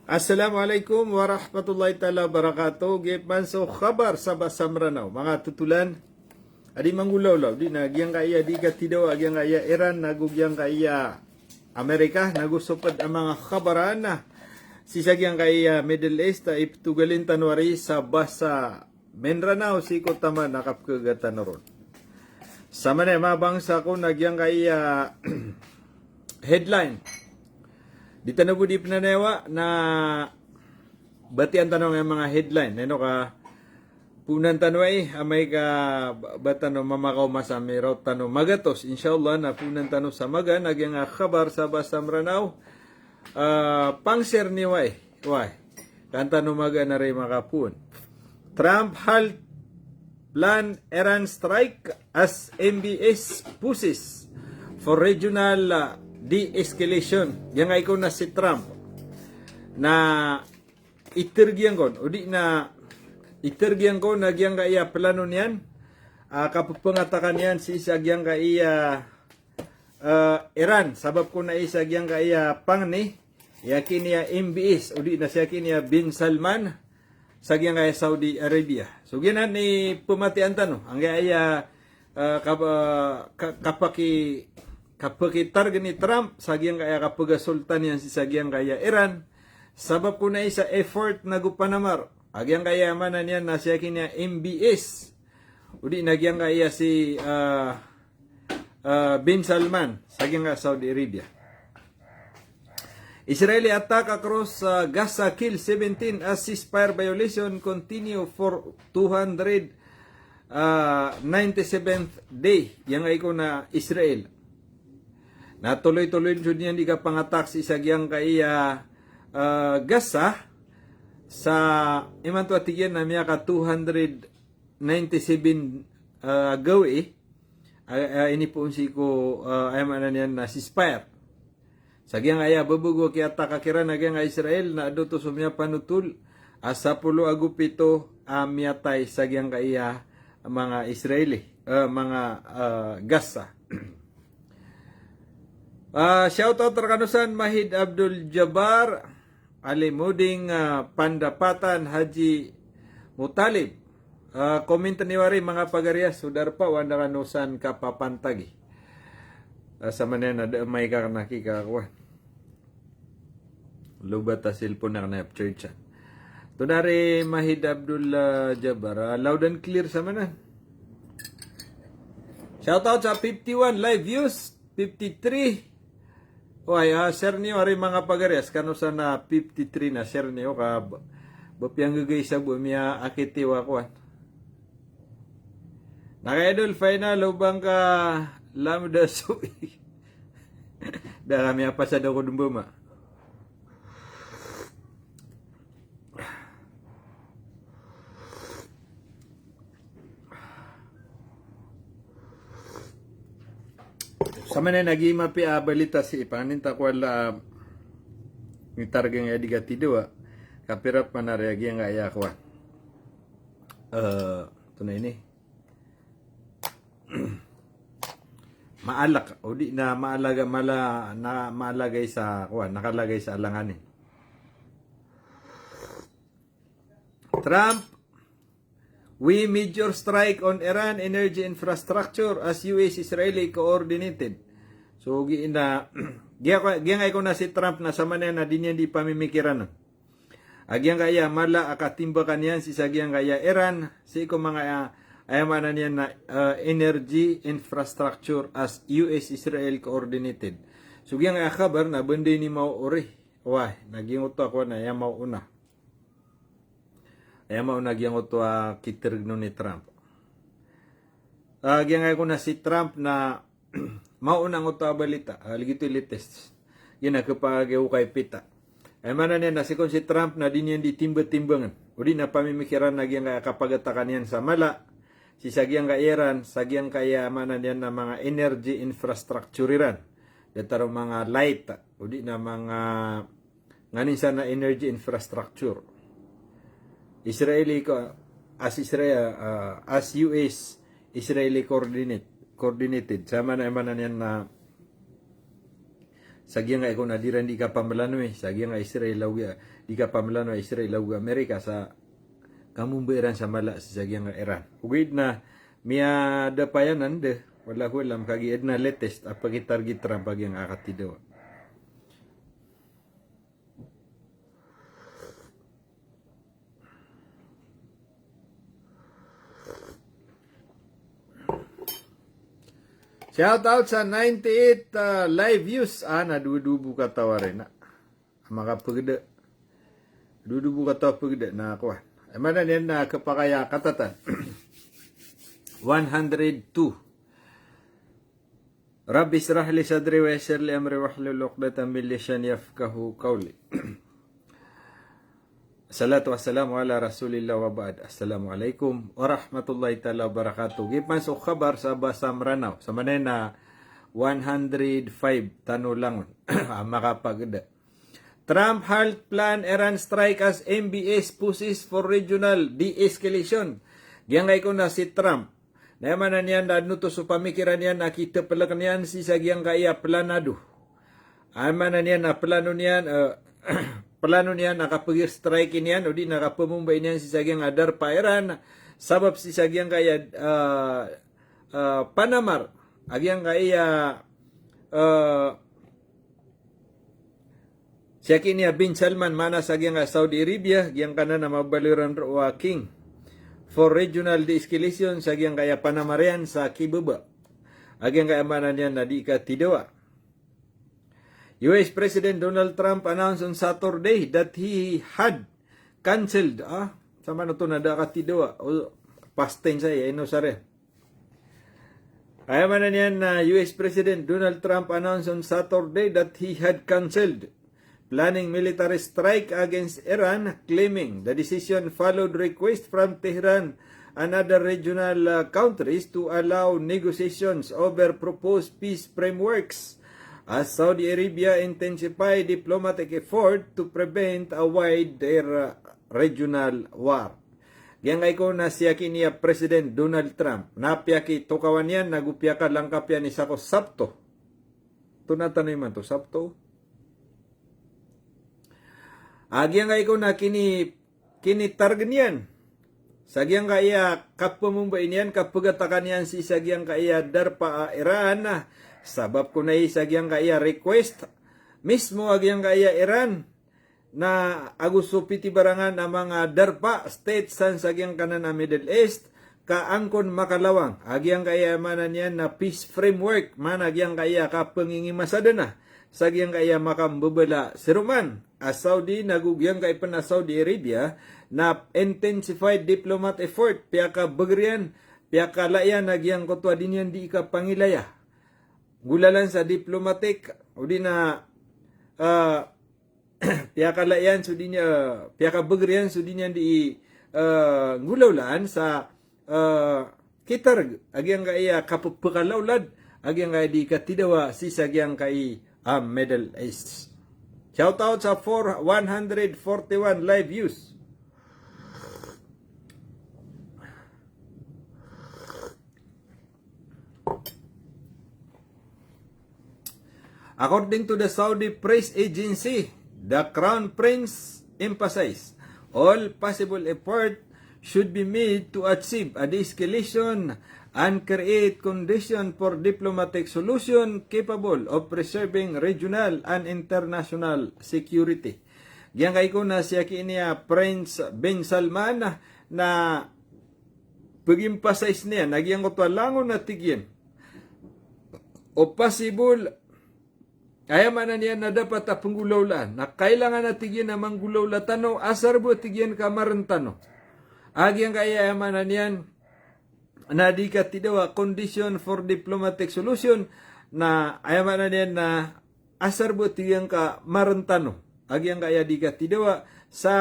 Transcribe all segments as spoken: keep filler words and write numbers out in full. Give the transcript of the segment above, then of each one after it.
Assalamu alaikum warahmatullahi taala wabarakatuh. Giya pman so khabar sa Basa Mranaw. Manga totolan a di manggolawla, di na giyangkaya di katidawa a giyangkaya Iran, nago giyangkaya Amerika, nago so pd a manga khabar a na sii sa giyangkaya Middle East, a iptogalin tano ari sa Basa Mranaw sii ko taman a kapkhaga tano ron. Samanaya manga bangsa ko, na giyangkaya headline. Di tano bo di pnanayawa na batian tano angkaya manga headline. Ino ka poonan tano ai, amay ka ba, ba tano mamakaoma sa miraot tano magatos. Insha Allah na poonan tano sa magaan a giyangkaya khabar sa Basa Mranaw. Ah, pang-share niyo ai. Wai. Kan tano magaan a ri makapoon. Trump halt plan Iran strike as M B S pushes for regional, ah, de-escalation. Giyangkai ko na si Trump na iter giyangkoto, o di na iter giyangkoto na giyangkaya plano niyan, ah, kapepengatakan iyan sii sa giyangkaya, ah, Iran, sabap ko na isa giyangkaya pangni, aya kiniya M B S, o di na siya kiniya Bin Salman, sa giyangkaya Saudi Arabia. So giyanan i pematian tano, angkaya, ah, kap-, ah, ka-, kapaki-, kapakitarget ni Trump sa giyangkaya kapagasoltan iyan sii sa giyangkaya Iran, sabap ko na isa effort nago panamar a giyangkaya maana niyan na siya kiniya M B S, o di na giyangkaya si, ah, ah, Bin Salman sa giyangkaya Saudi Arabia. Israeli attack across, ah, Gaza kill seventeen as ceasefire violation continue for two hundred, ah, ninety-seventh day. Giyangkai ko na Israel na toloy-toloy so di niyan di kapangattack sii sa giyangkaya, ah, Gaza sa imanto a tig iyan na miyaka two hundred ninety-seven, ah, gawii, ah, ah, inipoon sii ko, ah, aya maana niyan na ceasefire. Sa giyangkaya babago a kiyattack iran a giyangkaya Israel na ado oto so miyapanotol a sapolo ago pito a miyatay sa giyangkaya manga Israeli, ah, manga, ah, Gaza. Ah, shout out rkano san Mahid Abdul Jabbar, Alimuding, ah, Pandapatan, Haji Mutalib. Ah, comment niyo ari manga pagari a so darpa o anda kano san kapapantagi. Ah, samanaya na da amay ka kna ki kakowan. Lobat a cellphone a kna i-upcharge san. Oto na ari Mahid Abdul, ah, Jabbar. Ah, loud and clear samanaya. Shout out sa fifty-one live views, fifty-three. Oway, ah, share niyo ari manga pagari a skano san a fifty-three na share niyo ka ba, ba piyanggagay sa bo miyaakitiwa kowan. Na ka idol, final o ba ngka lamda so da kami a pasad ako dun ba ma. Samanaya na giya mapiya a balita sii, panganin ta ko ala, ah, mitargeng a di katidawa, ah, kapira pman ari a giyangkaya kowan. Eh, oto na ini. Maalak, o di na maalaga, mala-, na maalagay sa, kowan, nakalagay sa alanganin. Trump, "We major strike on Iran energy infrastructure as U S Israeli coordinated." So, gi-, na, giya ko, giyangkai ko na si Trump na samanaya na di niyan di pamimikiran a giyangkaya mala a katimbakan iyan sii sa giyangkaya Iran, sii ko manga, ah, aya maana niyan na, ah, energy infrastructure as U S Israel coordinated. So giyangkaya khabar na banda ini maori. Wai, na giyangkoto a kowan na aya maona. Aya maona giyangkoto a kitereg o ni Trump. Ah, giyangkai ko na si Trump na maona angkoto a balita, ah, lagid oto i latest. Giya na kepakay o kay pita. Aya maana niyan na sii kon si Trump na di niyan di timbatimbangan o di na pamimikiran a giyangkaya kapagatakan iyan sa mala sii sa giyangkaya Iran, sa giyangkaya maana niyan na manga energy infrastructure iran. Datar o manga light, o di na manga nganin san a energy infrastructure. Israeli ko, as Israel, ah, as U S Israeli coordinate, coordinated. Sa maana, maana niyan na sa giyangkai ko na di ran di kapamlanoy sa giyangkai Israel ago, di kapamlanoy Israel ago Amerika sa kamomba iran sa mala sii sa giyangkai Iran. Ogaid na miyada payanan de, wallahu alam, kagiya aden a latest a pakitarget iran pa giyangkai a katidawa. Shout out sa ninety-eight, ah, live views. Ah, na dowa-dowa bo kataw ari na. Makapagda. Dowa-dowa bo kataw pagda na kowan. Aya maana niyan na kapakay a katatan. One hundred two. Rabbi shrah li sadri wa yassir li amri wahlul uqdatan min lisani yafqahu qawli. Salatu wassalamu ala Rasulillah wa ba'd. Assalamu alaikum warahmatullahi taala wabarakatuh. Giya pman so khabar sa basa Mranaw. Sa maana niyan na one hundred five tano langon a makapagda. Trump halt plan Iran strike as M B S pushes for regional de-escalation. Giyangkai ko na si Trump na aya maana niyan na aden oto so pamikiran iyan a kitepelek niyan sii sa giyangkai a planado. Aya maana niyan na plano niyan, eh, plano niyan a kapag-strike niyan odi na kapemombai niyan sii sa giyangkai a darpa Iran, sabap sii sa giyangkai a, eh, eh, panamar a giyangkai a, eh, Siyakiniya bin Salman, maana sa giyangkai a Saudi Arabia, giyangkanan a mabaloy ran roo a king for regional de-escalation, sa giyangkai a panamar iyan sa kibaba a giyangkai a maana niyan na di katidawa. U S President Donald Trump announced on Saturday that he had cancelled, ah, sa maana oto na da katidawa, o past tense aya, ino sa rin. Aya maana niyan na U S President Donald Trump announced on Saturday that he had cancelled planning military strike against Iran, claiming the decision followed request from Tehran and other regional, uh, countries to allow negotiations over proposed peace frameworks as Saudi Arabia intensify diplomatic effort to prevent a wider, uh, regional war. Giyangkai ko na siyakiniya President Donald Trump na piyakitokawan iyan ago piyakalangkap iyan i sako Sabto. Tonaa tano imanto, Sabto? A giyangkai ko na kini, kinitarget iyan sa giyangkai a kapemombai niyan, kapegatakan iyan sii sa giyangkai a darpa a Iran. Sabap ko na sii sa giyangkai a request mismo a giyangkai a Iran na ago so pitibarangan a manga darpa, state san sa giyangkanan a Middle East, ka angkon makalawang a giyangkai a maana niyan na peace framework, maana giyangkai a kapengingimasa dn a sa giyangkai a makambabala siroman a Saudi, nago giyangkai pn a Saudi Arabia, na intensified diplomat effort, piyakabeger iyan, piyakala iyan a giyangkoto a di niyan di kapangilaya nggolalan sa diplomatic, odi na, ah, piyakala iyan so di niyan, piyakabeger iyan so di niyan di, eh, nggolawlaan sa, eh, kitarget a giyangkai a kapepekalaolad a giyangkai a di katidawa sii sa giyangkai a Middle East. Shout out sa four, one hundred forty-one live views. According to the Saudi press agency, the Crown Prince emphasized all possible effort should be made to achieve a de-escalation and create condition for diplomatic solution capable of preserving regional and international security. Giyangkai ko na siyakiniya Prince bin Salman na pag-emphasize niyan a giyangkoto a langon a tig iyan o possible, aya maana niyan na dapat a penggolawlaan, na kailangan a tig iyan a manggolawla tano, asar bo a tig iyan ka maren tano a giyangkai a, aya maana niyan na di katidawa, condition for diplomatic solution, na aya maana niyan na asar bo a tig iyan ka maren tano a giyangkai a di katidawa sa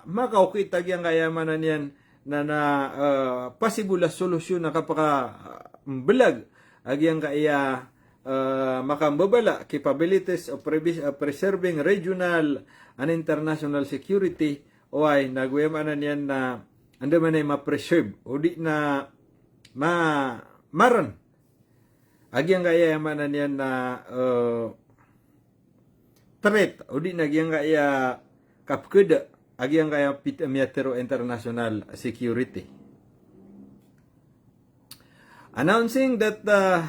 makaokit a giyangkai a maana niyan na, na, eh, possible a solusyon a kapakamblag a giyangkai a, eh, makambabala, capabilities of previs-, eh, preserving regional and international security, oway, nago aya maana niyan na andamanaya i ma-preserve odi na ma-, maren a giyangkai a, aya maana niyan na, eh, threat, odi na giyangkaya kapkhada a giyangkaya pit-, miyatharo international security. Announcing that, uh,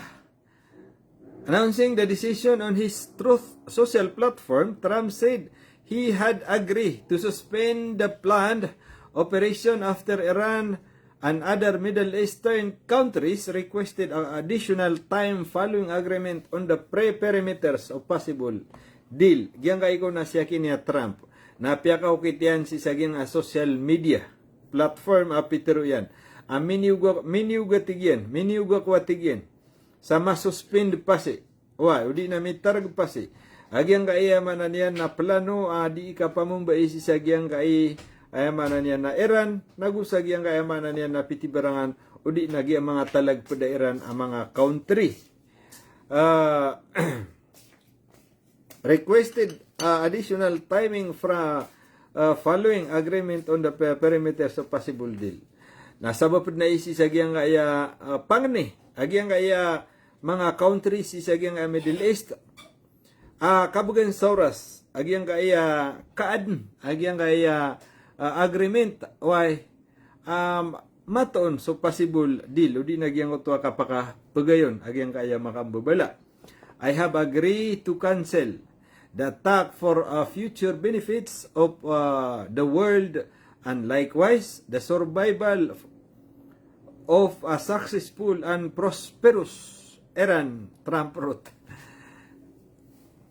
announcing the decision on his Truth Social platform, Trump said he had agreed to suspend the planned operation after Iran and other Middle Eastern countries requested a-, additional time following agreement on the pre-, perimeters of possible deal. Giyangkai kon a siyakin iyan a Trump na piyakaokit iyan sii sa giyangkai a social media platform a pitharo iyan a miniyog a, miniyog a tig iyan, miniyog ako a tig iyan sa masuspend pasi, wa, odi na mitarg pasi a giyangkai a maana niyan na plano a dii kapamombai sii sa giyangkai a maana niyan na Iran, nago sa giyangkai a maana niyan na pitibarangan, odi na giya manga talagped a Iran a manga country. Ah, requested, uh, additional timing fra-, uh, following agreement on the pe-, perimeters of possible deal. Na sabap na sii sa giyangkaya, uh, pangni a giyangkaya manga country sii sa giyangkaya Middle East, uh, kabegan sa oras a giyangkaya kaadn a giyangkaya, uh, agreement, wai, um, matoon so possible deal, odi na giyangkoto a kapakapegayon a giyangkaya makambabala. I have agreed to cancel the attack for, uh, future benefits of, uh, the world and likewise the survival of a successful and prosperous Iran, Trump wrote.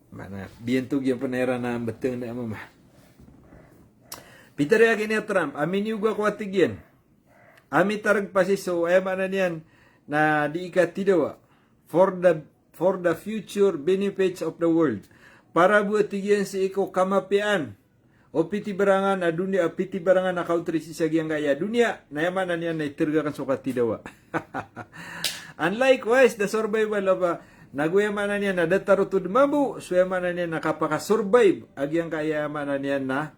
Maana, biyanto giyan pen a Iran a mbeteng na mama. Pitharo iyan a Trump a miniyog ako a tig iyan a mitarg pasi so, aya maana niyan na dii katidawa, for the, for the future benefits of the world. Para bo a tig iyan sii ko kamapiyaan o pitibarangan a doniya, a pitibarangan a country sii sa giyangkaya doniya, na aya maana niyan na iterg aken so katidawa. And likewise, the survival of, uh, nago aya maana niyan na datar oto den mambo so aya maana niyan na kapakasurvive a giyangkaya maana niyan na,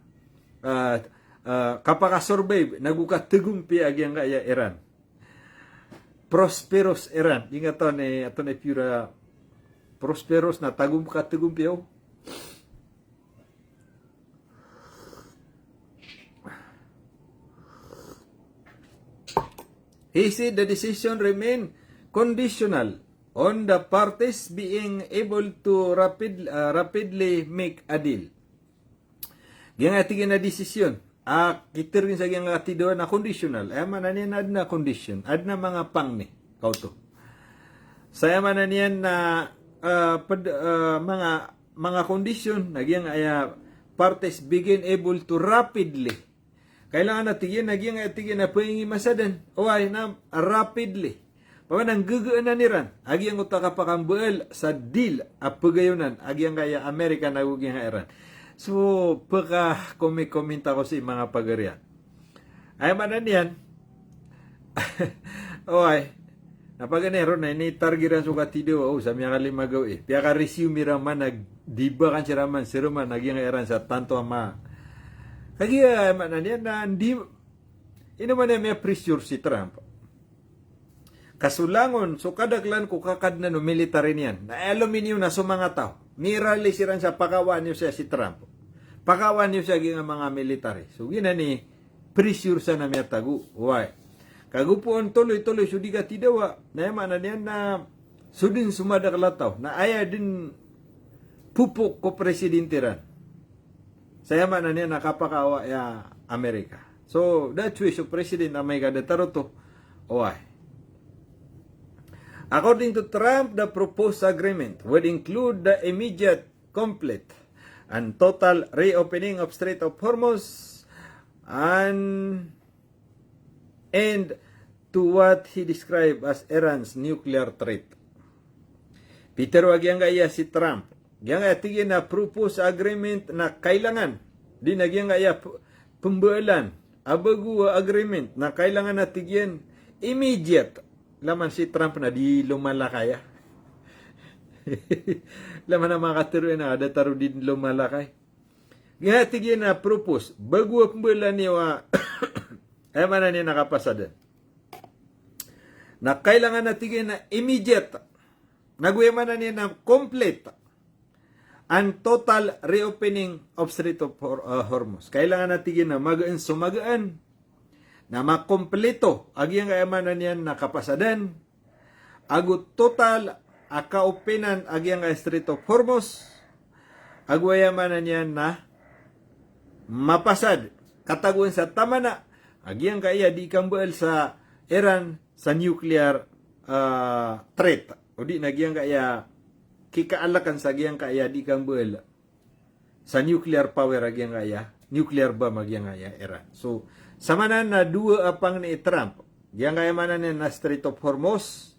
uh, uh, kapakasurvive nago kategompiya a giyangkaya Iran. Prosperous Iran. Di nga aton i, aton i piyora prosperous na tagom-, kategompiya o. He said the decision remain conditional on the parties being able to rapid-, uh, rapidly make a deal. Giyangkaya tig iyan a desisyon a kitergen sa giyangkaya katidawa na conditional. Aya maana niyan na aden a condition, aden a manga pangni kaoto. Sa aya maana niyan na, ah, ped-, ah, manga, manga condition na giyangkaya parties begin able to rapidly. Kailangan a tig iyan na giyangkaya tig iyan a pengingimasa den. Oway, na rapidly. Paman a nggegeenan iran a giyangkoto a kapakambeel sa deal a pegayonan a giyangkaya Amerika nago giyangkaya Iran. So, pekakomikominta ko sii manga pagariya. Aya maana niyan. Oway. Na paganay ron na initarg iran so katidawa, o, sa miyakalima gawii. Piyaka-resume iran man a di ba kan siran man, siran man a giyangkaya Iran sa tanto a ma-, kagiya, aya maana niyan na di, ino man a miya-pressure si Trump. Ka so langon, so kadaklan ko kakadnan o military niyan. Na aya lominiyo na so manga taw. Mirally siran sa pakawaan iyo saya si Trump. Pakawaan iyo saya giyangkaya manga military. So giyanan i pressure san a miyatago. Oway. Kago poon toloy-toloy so di katidawa. Na aya maana niyan na so den so madakl a taw. Na aya den popok ko president iran. Sa aya maana niyan na kapakaawa i Amerika. So, da choice o president amay ka datar oto. Oway. According to Trump, the proposed agreement would include the immediate, complete, and total reopening of Strait of Hormuz and end to what he described as Iran's nuclear threat. Pitharo a giyangkaya si Trump, giyangkaya tig iyan a proposed agreement na kailangan, di na giyangkaya p-, pembeelan a bago a agreement na kailangan a tig iyan immediate. Laman si Trump na di lomalakay a. Laman a makatharo iyan a datar o di lomalakay. Giyangkaya tig iyan a propose, bago a pembeelan iyo a, aya maana niyan na kapasad. Na kailangan a tig iyan a immediate. Nago aya maana niyan na complete. an total reopening of Strait of Hor-, ah, Hormuz. Kailangan a tig iyan a magaan so magaan na makomplito a giyangkaya maana niyan na kapasadan, ago total a kaopenan a giyangkaya Strait of Hormuz, ago aya maana niyan na mapasad, katagoan sa tamana a giyangkaya di kambaal sa Iran sa nuclear, ah, threat. O di na giyangkaya kikaalakan sa giyangkaya di kambaal sa nuclear power a giyangkaya, nuclear bomb a giyangkaya Iran. So, samanan na dowa a pangni i Trump. Giyangkaya maana niyan na Strait of Hormuz,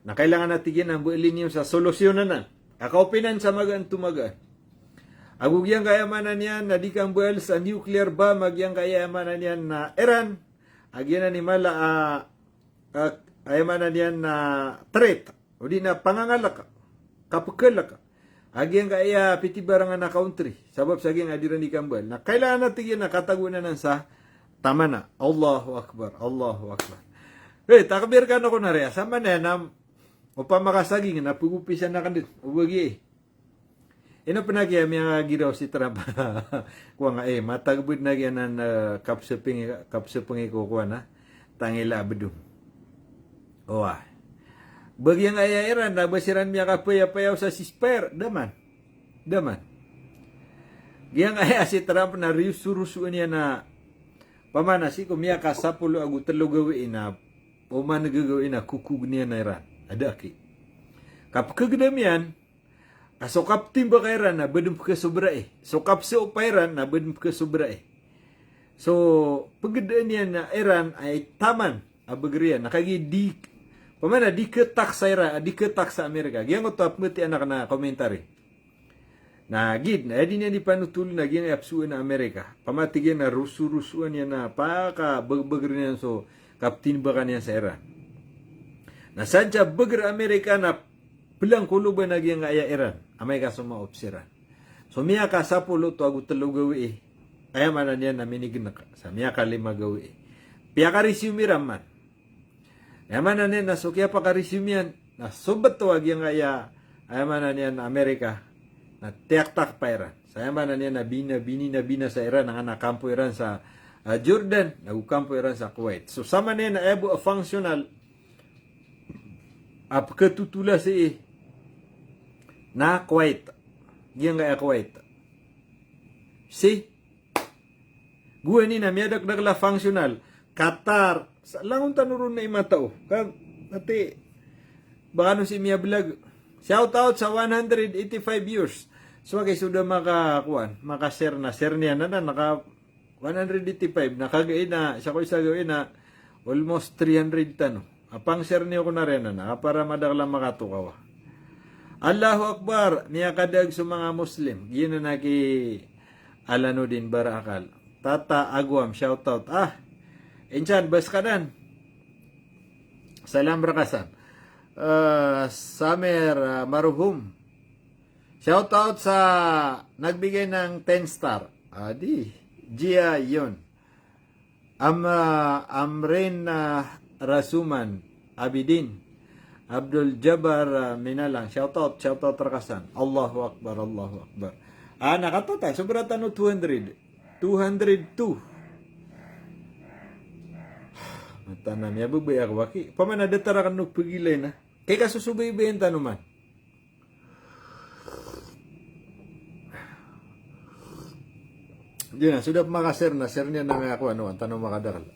na kailangan a tig iyan a mbaali niyo sa solusyonan anan. A kaopenan sa magaan to magaan. Ago giyangkaya maana niyan na di kambaal sa nuclear bomb a giyangkaya maana niyan na Iran, a giyanan i mala a, a, aya maana niyan na threat. O di na pangangalek, kapekelek a giyangkaya pitibarangan a country, sabap sa giyangkaya di iran di kambaal. Na kailangan a tig iyan a katagoan anan sa tamana. Allahu Akbar, Allahu Akbar. Eh, takbir kano ko na riya. Samanan na, opama ka saging na pegopisan aken den. O ba giya, eh. Ino pen a giya miyagiraw si Trump. Kowa nga, eh, matag bed na giya nan, eh, kapsepeng, kapsepeng iko kowa na. Tangila a bedong. Owa. Ba giyangkaya Iran na ba siran miyakapayapayaw sa ceasefire, da man. Da man. Giyangkaya si Trump na riyoso-riyosoan iyan a, pamana sii ko miyakasapolo ago telo gawii na, oman gagawii na kokog niyan a Iran. Ada aki. Kapekegedam iyan, a so kaptimbaka iran na ba den pekesobrai. So kapseopa iran na ba den pekesobrai. So pegedaan iyan a Iran a itaman a beger iyan. Na kagiya di, pamana di ketaksa Iran, di ketaksa Amerika. Giyangkoto a pemetian aken a commentary. Na gid, na aya di niyan di panotol na giyangkaya pesoan a Amerika. Pamatig iyan na roso-rosoan iyan a pakabeger iyan so kaptimbaka niyan sa Iran. Na sadn sa beger a Amerika na pelangkoloban a giyangkaya Iran, amay ka so maop siran. So miyakasapolo oto ago telo gawii, aya maana niyan na minigenek. Sa miyakalima gawii, piyakaresume iran man. Aya maana niyan na so kiyapakaresume iyan na so beto a giyangkaya, aya maana niyan na Amerika, na tiyaktak pa iran. Sa aya maana niyan na bina, bini na bina sa Iran, angkanan a kampo iran sa, ah, Jordan, ago kampo iran sa Kuwait. So samanan na aya bo a functional a peketotola sii na Kuwait. Giyangkaya Kuwait. Sii, gowani na miyadakdakl a functional. Qatar, sa langon tano ron na imatao. Ka, ati, ba kano sii miyabelag. Shout out sa one hundred eighty-five viewers. So, aki so da maka, kowan, maka-share na, share niyan na, na, naka, one hundred eighty-five, na kagiya na, isa ko isa gawii na, almost three hundred tano. A pang-share niyo ko na riyan na, na, para madakl a makatokawa. Allahu Akbar, miyakadaag so manga Muslim. Giyanan a ki Alanuddin Barakal. Tata Aguam, shout out. Ah, insan, bas ka dan. Salam rakasan. Eh, Samer, ah, Maruhum. Shout out sa nagbigay ng ten star. Adi, Jia Yun. Am-, ah, Amrin, ah, Rasuman, Abidin, Abdul Jabbar, ah, Minalang. Shout out, shout out rakasan. Allahu Akbar, Allahu Akbar. Ah, na katata, sobra tano two hundred. Two hundred two. Mataan a miyabebaya ako aki. Pamana datar aken o pegilay na. Kay kasosobaybayan tano man. Di na, so da maka-share na, share niyan na nga ako, ano, an tano makadakl.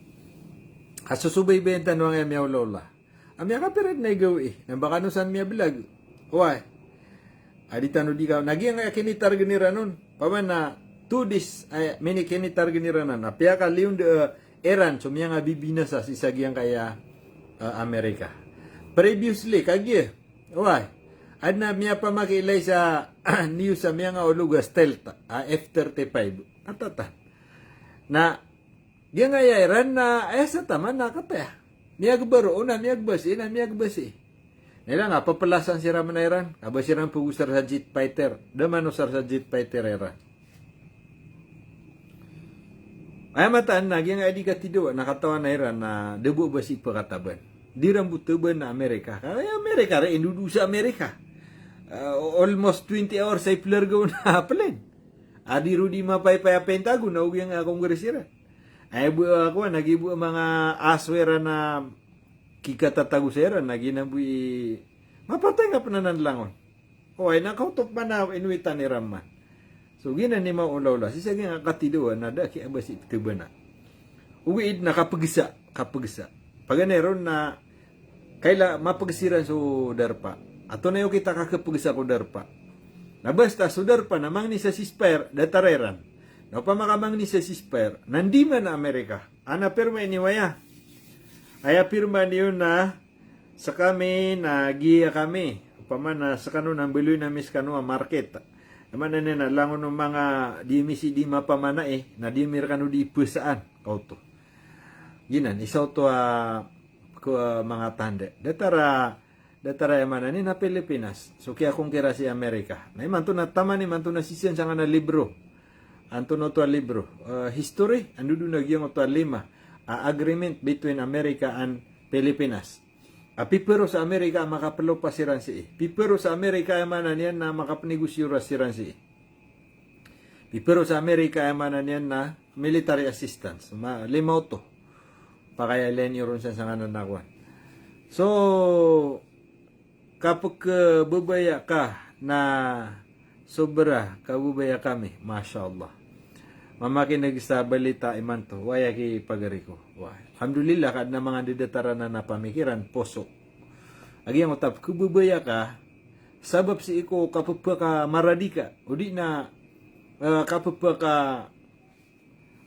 Kasosobaybayan tano angkaya miyaolaola a miyakapira den a gawii, na ba kano san miyabelag. Oway. A di tano di ka, na giyangkaya kinitargen iran on. Pamana two days, ay, mini kinitargen iran on. Na piyakaliyon den, eh, Iran so miyangabibinasa sii sa giyangkaya, eh, Amerika. Previously, kagiya, oway, aden a miyapamakiilay sa news a miyangaolog a stealth, a F thirty-five. Atata. Na giyangkaya Iran na aya sa taman na kataya. Miyagbaro, o na miyagbasi, na miyagbasi. Na iran nga, papelasan siran man a Iran, ka ba siran pegosar sa jet fighter, da manosar sa jet fighter a Iran. Aya mataan na giyangkaya di katidawa, na katawan a Iran na da bo a ba sii pekataban. Di iran bo taban a Amerika. Ka aya Amerika, aya indodo sa Amerika. Ah, almost twenty hours sa iplargaw na plane. A di ron di mapaypay a Pentagon na ogaid a Congress iran. Ay bo, ah, kowan, lagid bo manga aso iran a kikatatago sa iran, lagid na bo i mapatay nga pn anan langon. O, ay na kaoto pman a inowitan iran man. So, giyanan i maolaola. Sii sa giyangkaya a katidawa na da a kiyabasa i ptbana. Ogaid na kapgsa, kapgsa. Paganay ron na kaila mapgs iran so DARPA. Antonaa i okit a kakpgsa ko DARPA? Na basta so DARPA na mangni sa ceasefire, datar iran. Na opama ka mangni sa ceasefire, na ndiman a Amerika. Ana pirma ini waya. Aya pirma niyo na skami na giya kami. Opama na skano na mbaloyin ami skano a market. Aya maana niyan na langon o manga di misi di mapamana i, na di mi rkano di psaan. Kaoto. Giyanan, isa oto a, ko, a, manga tanda. Datar a, datar a aya maana niyan na Pilipinas. So kiyakongkira si Amerika. Na imanto na taman imanto na sisiyaan sangkanan a libro. Antonaa oto a libro? Eh, history, anda dn a giyangkoto a lima a agreement between America and Pilipinas. A piparo sa Amerika a makaplopa siran sii. Piparo sa Amerika aya maana niyan na makapnegosyo ron siran sii. Piparo sa Amerika aya maana niyan na military assistance. Ma, lima oto. Pakailayn iyo ron sa sangkanan a kowan. So, kapkhababaya ka na sobra kababaya kami. Masha Allah. Mamakineg sa balita imanto. Waya ki pagari ko. Wa, alhamdulillah, ka adn a manga di datar anan a pamikiran, poso. A giyangkoto a pkhababaya ka, sabap sii ko kapphakamaradi ka, odi na, eh, kapphaka,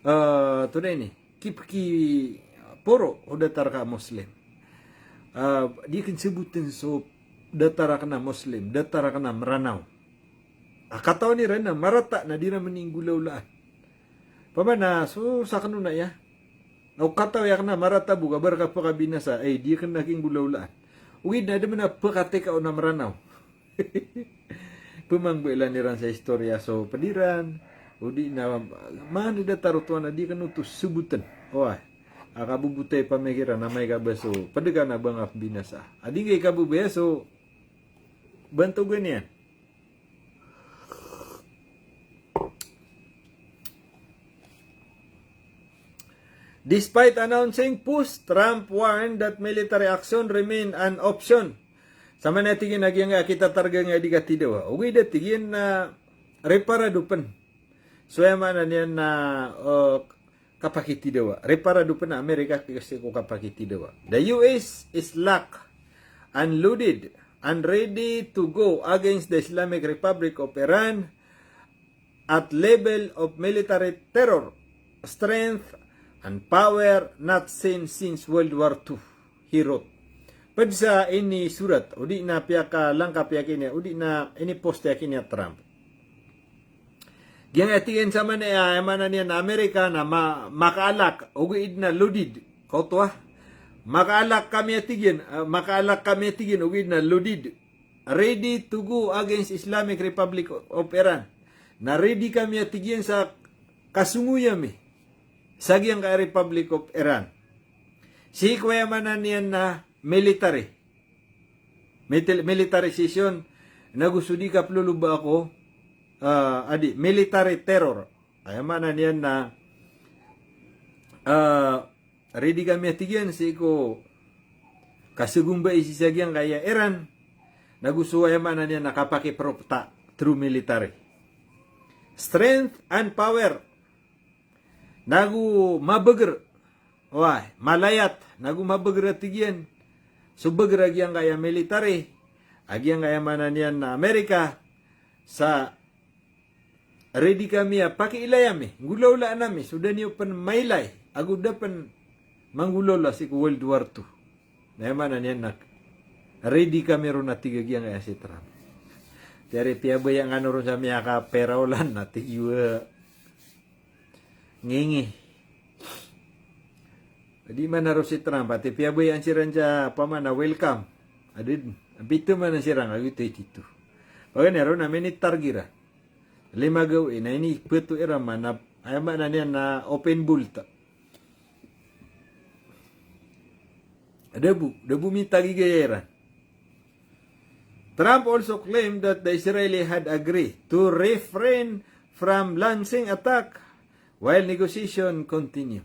eh, antonaa ini, kipkiporo o datar ka a Muslim. Eh, di akn sabotn so datar akn a Muslim, datar akn a Mranaw. A katawan iran na marata na di ran mani nggolawlaan. Opama na so sakn on aya. Na o katawi akn a marata bo ka ba rka pkabinasa, ay, di akn na kinggolawlaan. Ogaid na da man a pkateka on a Mranaw. Pmangbalan iran sa istorya so pd iran, odi na manga di datar oto a di akn oto sabotn. Oway. A kabobotay pamikiran, amay ka ba so pd ka na ba nga pmbinasa. A di ngka i kababaya so bantogan iyan. Despite announcing pause, Trump warned that military action remain an option. Samanaya tig iyan a giyangkaya kitatarga nga di katidawa. Ogaid a tig iyan na riparado pn. So aya maana niyan na, eh, kapakitidawa. Riparado pn a Amerika sii ko kapakitidawa. The U S is locked and loaded and ready to go against the Islamic Republic of Iran at level of military terror, strength, and power not seen since World War Two, he wrote. Pd sa inisurat, odi na piyakalangkap iyan kini, odi na inipost iyan kini a Trump. Giyangkaya tig iyan samanaya, aya maana niyan na Amerika na ma-, makaalak, ogaid na loaded. Kaoto a. Makaalak kami a tig iyan, ah, makaalak kami a tig iyan, ogaid na loaded. Ready to go against Islamic Republic of Iran. Na ready kami a tig iyan sa kasongoy ami sa giyangkaya Republic of Iran. Sii ko aya maana niyan na military. Mitil-, militarization, nago so di kaploloba ako, ah, adi, military terror. Aya maana niyan na, ah, ready kami a tig iyan sii ko kasogombai sii sa giyangkaya Iran, nago so aya maana niyan na kapakiprop ta through military. Strength and power. Nago mabagr. Oway, malayat. Nago mabagr a tig iyan. So bagr a giyangkaya military. A giyangkaya maana niyan na Amerika. Sa ready kami a pakiilay ami. Nggolawlaan ami. So da niyo pn mailay. Ago da pn manggolawla sii ko World War Two. Na aya maana niyan na ready kami ron a tig a giyangkaya si Trump. Tiyari piyabaya ngka ron sa miyakapera olan na tig iyan. Ngingi. Di man a ro si Trump, ati piyabayaan siran sa pamana welcome. Adid, pito man siran, agito itito. Paganay ron na minitargira. Lima gawii, na inipto iran man, na, aya maana niyan na open vault. Da bo, da bo mitagigaya iran. Trump also claimed that the Israeli had agreed to refrain from launching attack while negotiation continue.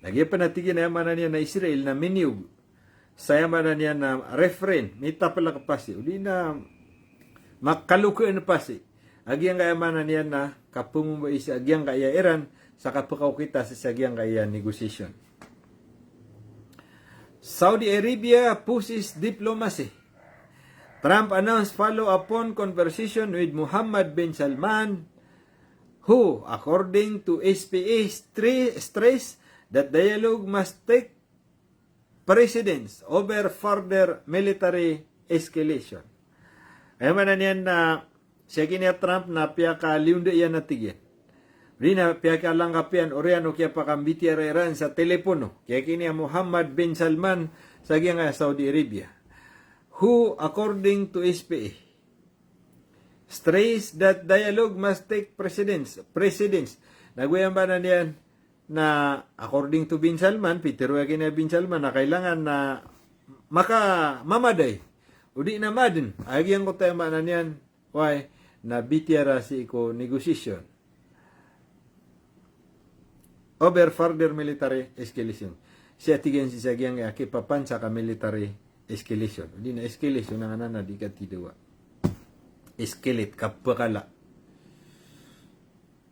Lagid pn a tig iyan, aya maana niyan na Israel na miniyog sa, aya maana niyan na, refrain, mitaplk pasi, odi na makalokaan pasi a giyangkaya, aya maana niyan na, kapmombai sa giyangkaya Iran sa kapkaokit sii sa giyangkaya negotiation. Saudi Arabia pushes diplomacy. Trump announced follow-up phone conversation with Mohammed bin Salman, who, according to S P A, stre-, stressed that dialogue must take precedence over further military escalation. Aya maana niyan na, siyakiniya Trump na piyakaliwnda iyan a tig iyan, odi na piyakalangkap iyan oriyan o kiyapakambitiyarai ran sa telepono, kiyakiniya Mohammed bin Salman sa giyangkaya Saudi Arabia, who, according to S P A, stressed that dialogue must take precedence. Precedence. Na go aya maana niyan na, according to Bin Salman, pitharo akn iyan a Bin Salman na kailangan na makamamadai, odi na madn a giyangkoto, aya maana niyan, why, na bitiyara sii ko negotiation over further military escalation. Sii, a tig iyan, sii sa giyangkaya kipapansak a military escalation. Odi na escalation angkanan a di katidawa. Escalate, kapakala.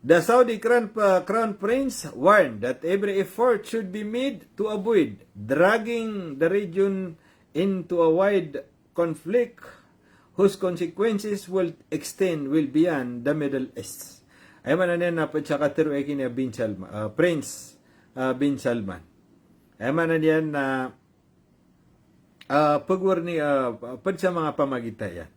The Saudi Crown, uh, Crown Prince warned that every effort should be made to avoid dragging the region into a wide conflict whose consequences will extend well beyond the Middle East. Aya maana niyan na pd sa katharo akn iyan a Bin Salman, ah, Prince, ah, Bin Salman. Aya maana niyan na, ah, pagwarning, ah, pd sa manga pamagita iyan.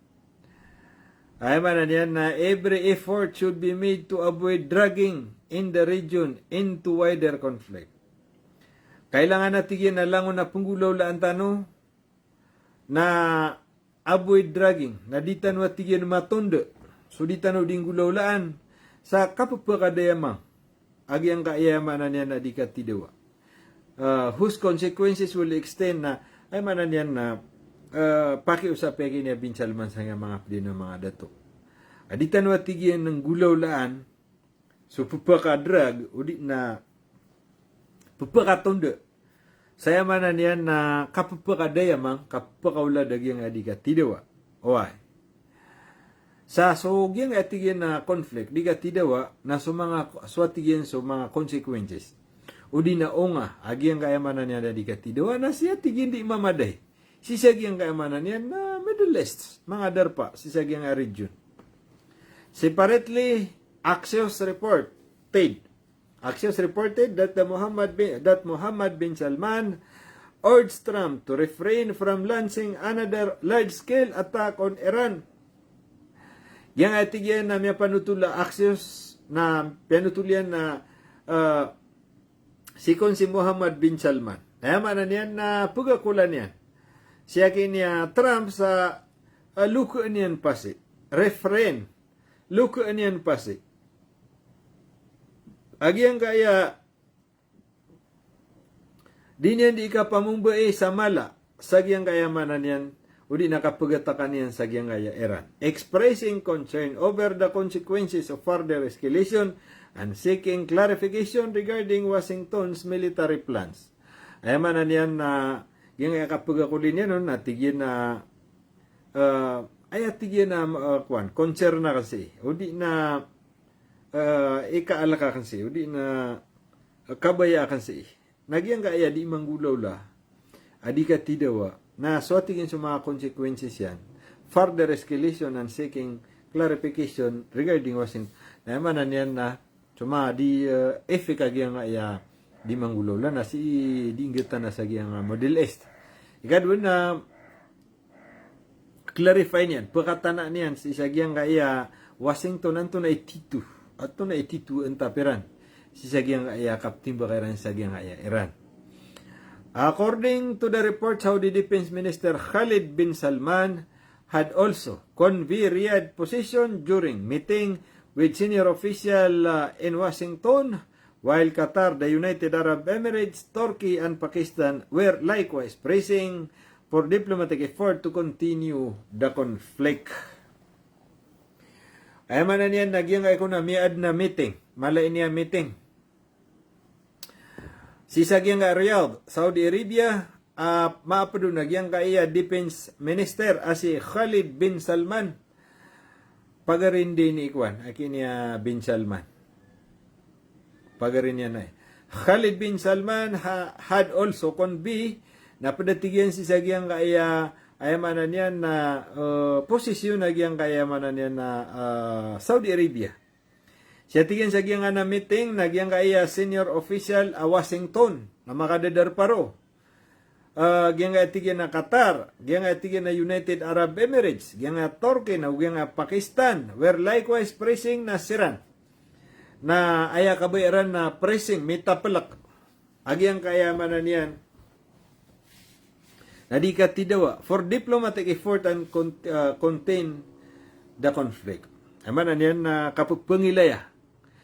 Aya maana niyan na every effort should be made to avoid dragging in the region into wider conflict. Kailangan, a tig iyan, na langon a pnggolawlaan tano na avoid dragging, na di tano, a tig iyan, matonda, so di tano di nggolawlaan sa kapphakadayamang a giyangkaya, aya maana niyan na, di katidawa. Ah, whose consequences will extend na, aya maana niyan na, ah, pakiusap akn iyan a Bin Salman sangkaya manga pd iyan a manga dato. A di tano, a tig iyan, nggolawlaan so pphakadrag, odi na pphakatonda sa, aya maana niyan na, kapphakadayamang, kapphakaolad a giyangkaya di katidawa. Oway. Sa so giyangkaya, a tig iyan, a conflict di katidawa na so manga, so, a tig iyan, so manga consequences, odi na onga a giyangkaya, aya maana niyan na, di katidawa na sii, a tig iyan, di mamadai sii sa giyangkaya, aya maana niyan na, Middle East, manga darpa sii sa giyangkaya region. Separately, Axios reported, Axios reported that the Muhammad bin, that Muhammad bin Salman urged Trump to refrain from launching another large-scale attack on Iran. Giyangkaya, a tig iyan, na miyapanotol a Axios, na piyanotol iyan na, ah, sii kon si Muhammad bin Salman. Aya maana niyan na pagakolan iyan siyakiniya Trump sa, ah, lokaan iyan pasi, refrain, lokaan iyan pasi a giyangkaya di niyan di kapamombai sa mala sa giyangkaya, aya maana niyan, odi na kapagatakan iyan sa giyangkaya Iran, expressing concern over the consequences of further escalation and seeking clarification regarding Washington's military plans. Aya maana niyan na giyangkaya kapagakoli niyan on, na tig iyan na, ah, aya, tig iyan na, ah, kowan, concern akn sii, odi na, ah, ikaalk akn sii, odi na, ah, kabaya akn sii na giyangkaya di manggolawla a di katidawa na so, a tig iyan, so manga consequences iyan, further escalation and seeking clarification regarding Washington. Na aya maana niyan na so manga di, eh, effect a giyangkaya di manggolawla na sii di nggtana sa giyangkaya Middle East. Ikadowa na clarify niyan, pkatana niyan sii sa giyangkaya Washington, antonaa i tito, antonaa i tito a ntapiran sii sa giyangkaya kaptimbaka iran sa giyangkaya Iran. According to the report, Saudi Defense Minister Khalid bin Salman had also conveyed Riyadh position during meeting with senior official, uh, in Washington, while Qatar, the United Arab Emirates, Turkey, and Pakistan were likewise praising for diplomatic effort to continue the conflict. Aya maana niyan na giyangkai a ekonomiya a adn a meeting, mala ini a meeting sii sa giyangkai a Riyadh, Saudi Arabia, a maapd on a giyangkai a defense minister a si Khalid bin Salman. Pagari niyan i kowan, aki niyan a bin Salman. Pagari niyan ai. Khalid bin Salman ha-, had also convened, na pd a tig iyan sii sa giyangkai a, aya maana niyan na, eh, posisyon a giyangkai a, aya maana niyan na, eh, Saudi Arabia. Sii a tig iyan sa giyangkai a meeting na giyangkai a senior official a Washington na makadadar paro. Ah, giyangkai a tig iyan a Qatar, giyangkai a tig iyan a United Arab Emirates, giyangkai a Turkey, na giyangkai a Pakistan were likewise pressing na siran. Na aya kabaya iran na pressing, mitaplk a giyangkai a, aya maana niyan na di katidawa for diplomatic effort and con-, ah, contain the conflict. Aya maana niyan na kapphangilaya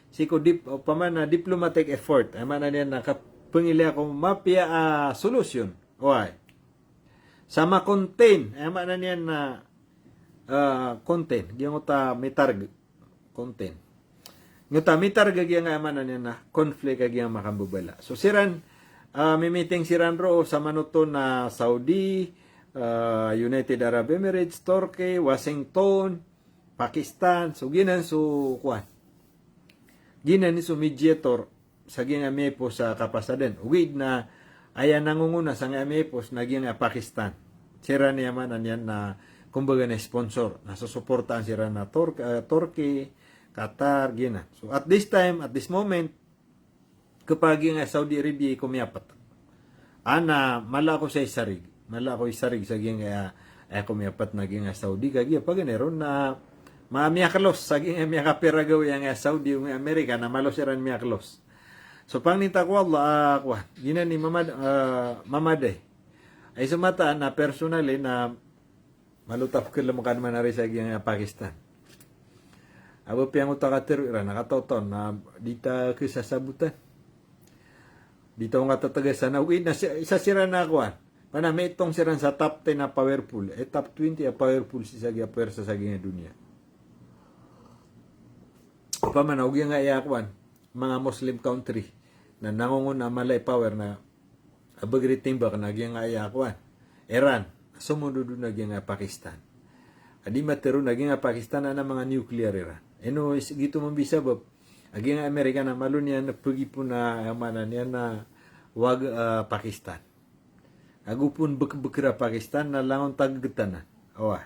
sii ko dip-, opama na diplomatic effort, aya maana niyan na kapphangilaya ko mapiya a solusyon. Oway. Sa ma-contain, aya maana niyan na, ah, contain. Giyangkoto a mitarg. Contain. Giyangkoto a mitarg a giyangkai a, aya maana niyan na conflict a giyangkai a makambabala. So siran, ah, mi-meeting siran roo sa manoto na Saudi, ah, United Arab Emirates, Turkey, Washington, Pakistan, so giyanan so kowan. Giyanan i so mediator sa giyangkai a miyaipos a kapasadan. Ogaid na aya nangongona sa giyangkai a miyaipos na giyangkai a Pakistan. Siran i, aya maana niyan na kumbaga na sponsor. Na sosoportaan siran na Turk-, eh, Turkey, Qatar, giyanan. So at this time, at this moment, kepagiyangkai a Saudi Arabia i komiyapt. Ana, mala ko sa isarig. Mala ko isarig sa giyangkai a, eh, komiyapt na giyangkai a Saudi, kagiya paganay ron na ma-, miyaklos sa giyangkai a miyakapira gawii a giyangkai a Saudi, o giyangkai a Amerika, na malo siran miyaklos. So pangninta ko Allah, ah, kowan. Giyanan i mamad-, ah, mamaday. Ay so mataan na personally na malo ta pkhalmkan man ari sa giyangkai a Pakistan. Aba piyangota ka tero iran, na kataw-taw na di ta khasasabotan. Di ta ongkatataga sana, ogaid na si-, isa siran a kowan. Mana mitong siran sa top ten a powerful, eh, top twenty a powerful sii sa giya puwersa sa giyangkai a doniya. Opama na o giyangkai a kowan, manga Muslim country na nangongona a mala i power na a ba giri timbak na giyangkai a kowan, Iran, somondo dn a giyangkai a Pakistan. A di matero na giyangkai a Pakistan a na manga nuclear iran. Ino is-, giyoto mambo i sabap a giyangkai a Amerika na malo niyan pagipon a, aya maana niyan na wag, ah, Pakistan. Ago pn bkbkr a Pakistan na langon tagtanan. Oway.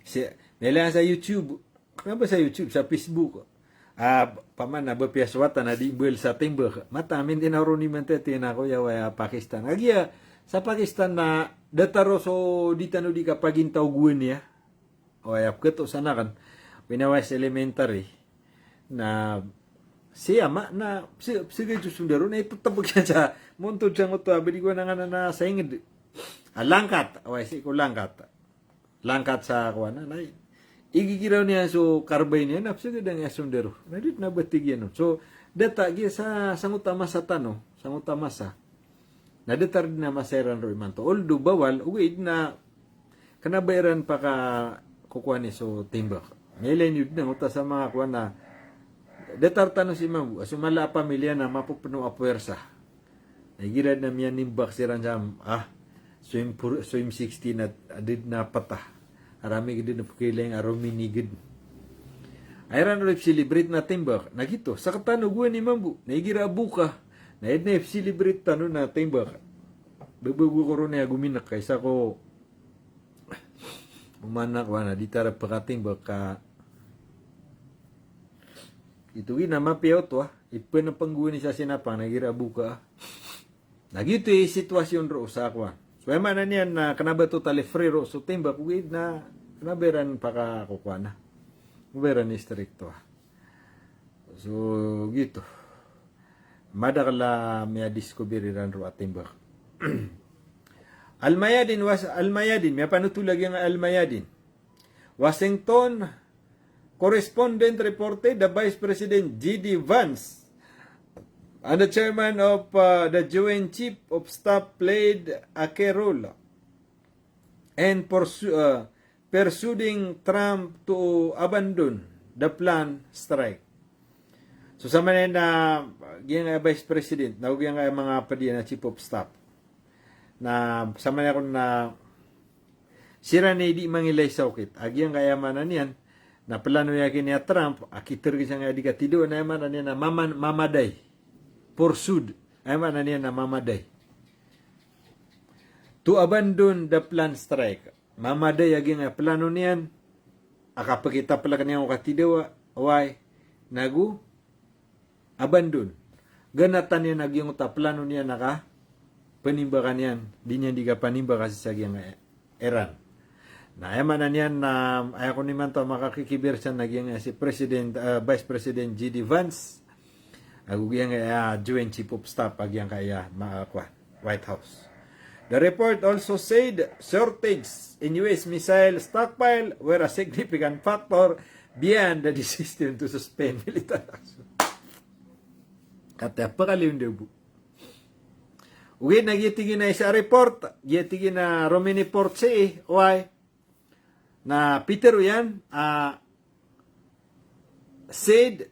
Si, miyalaya sa YouTube, kna ba sa YouTube, sa Facebook. Ah, opama na ba piya so wata na di mbal sa timbak. Mataan a mintinaro niyo man tatiyan ako, aya waya Pakistan. Kagiya sa Pakistan na datar o so di tano di kapagintaw gowani a. Oway, a pkhato san akn, when I was elementary, na si ama na pse-, psegay so sondaro na itotbk iyan sa montod sangkoto a ba di ko anan nganan a sa ingd. Ah, langkat. Oway, sii ko langkat. Langkat sa kowan na, na igigiraw niyan so karbay niyan, na psegay dn a sondaro. Na di dn a ba tig iyan on. So, data giya sa, sangkoto a masa tano, sangkoto a masa. Na datar dn a masa iran roo imanto. Although bawal, ogaid na kna ba iran pakakokowan i so timbak. Mailay niyo dn a giyangkoto a sa manga kowan na datar tano sii mambo a so mala a pamilya na mapopno a puwersa. Na igira dn a miyanimbak siran sa, ah, so M four, so M sixteen na da dn a pata. Aramig dn a pkhailay a rominigd. Aya iran roo ipcelebrate na timbak. Na giyoto, sktano gowani mambo. Na igira a boka na aya dn a ipcelebrate tano na timbak. Babago ko ron aya gominak, isa ko oman a kowan a di ta ra pkatimbak ka. Ito gina mapiya oto a, ipnpng gowani sa sinapang na igira a boka a. Na giyoto i sitwasyon roo sa kowan. So, aya maana niyan na kna ba totally free roo so timbak, ogaid na kna ba iran pakakokowan a. Kna ba iran istrikto a. So, giyoto. Madakl a miyadiscover iran roo a timbak. Al-Mayadin was, Al-Mayadin, miyapanothol a giyangkai a Al-Mayadin. Washington, correspondent reported that Vice President J D Vance, And the chairman of, uh, the Joint Chief of Staff played a key role in persu-, uh, persuading Trump to abandon the planned strike. So, samanaya na giyangkaya Vice President, na giyangkaya manga pd iyan a Chief of Staff. Na samanaya kon na siran i di mangilay sa okit. A giyangkaya maana niyan, na plano iyan kini a Trump, a kitereg sangkaya di katidawa, na aya maana niyan na maman-, mamaday. Pursued. Aya maana niyan na mamaday. To abandon the planned strike. Mamaday a giyangkaya plano niyan, a kapakitaplak niyan ko katidawa, oway, nago abandon. Ganatan iyan a giyangkoto a plano niyan a kapanimbaka niyan, di niyan di kapanimbaka sii sa giyangkaya Iran. Na aya maana niyan na aya kon imanto a makakikibir san a giyangkaya si President, ah, Vice President J D Vance, ago giyangkaya Joint Chief of Staff a giyangkaya ma-, kwa, White House. The report also said shortages in U S missile stockpile were a significant factor behind the decision to suspend military action. Kataya pkaliyo ndabo. Ogaid na giya tig iyan a isa a report, giya tig iyan a rominiport sii, oway, na pitharo iyan, ah, said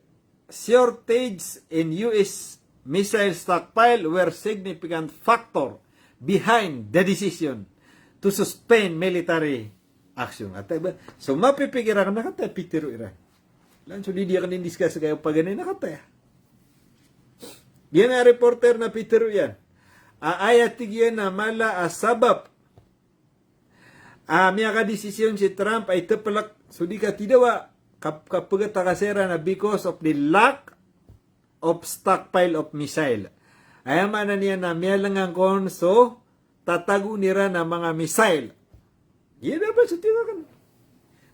shortage in U S missile stockpile were significant factor behind the decision to suspend military action. Kataya ba, so mapipikir akn na kataya pitharo iran. Langon so di di akn in-discuss kayo paganay na kataya. Giyangkaya reporter na pitharo iyan a aya tig iyan a mala a sabap a miyakadesisyon si Trump a itaplak so di katidawa, kap-, kapagtaka siran na because of the lack of stockpile of missile. Aya maana niyan na miyalangan kon so tatagoon iran a manga missile. Giya dapat so tig akn.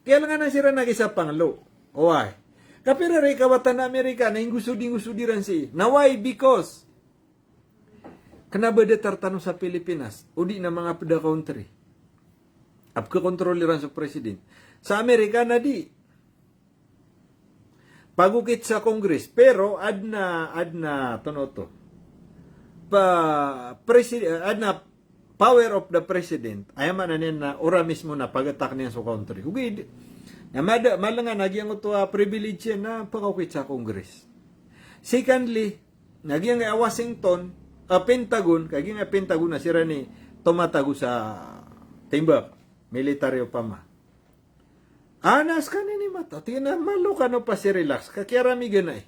Kiyalangan siran a gisa panglo. Oway. Kapira ri kawatan a Amerika na inggosod-inggosod iran sii. Na why? Because kna ba datar tano sa Pilipinas, o di na manga pd a country a pkhakontrol iran so president. Sa Amerika na di. Pagokit sa Congress, pero adn a, adn a, antonaa oto. Pa-, presi-, adn a power of the president. Aya maana niyan na ora mismo na pag-attack niyan so country. Ogaid na mada-, malangan a giyangkoto a privilege iyan na pakaokit sa Congress. Secondly, na giyangkaya Washington, a Pentagon, ka giyangkaya Pentagon na siran i tomatago sa timbak, military opama. Ana skaniyan i mata, tig iyan a malo kano pasi-relax, ka kiyarami ganay.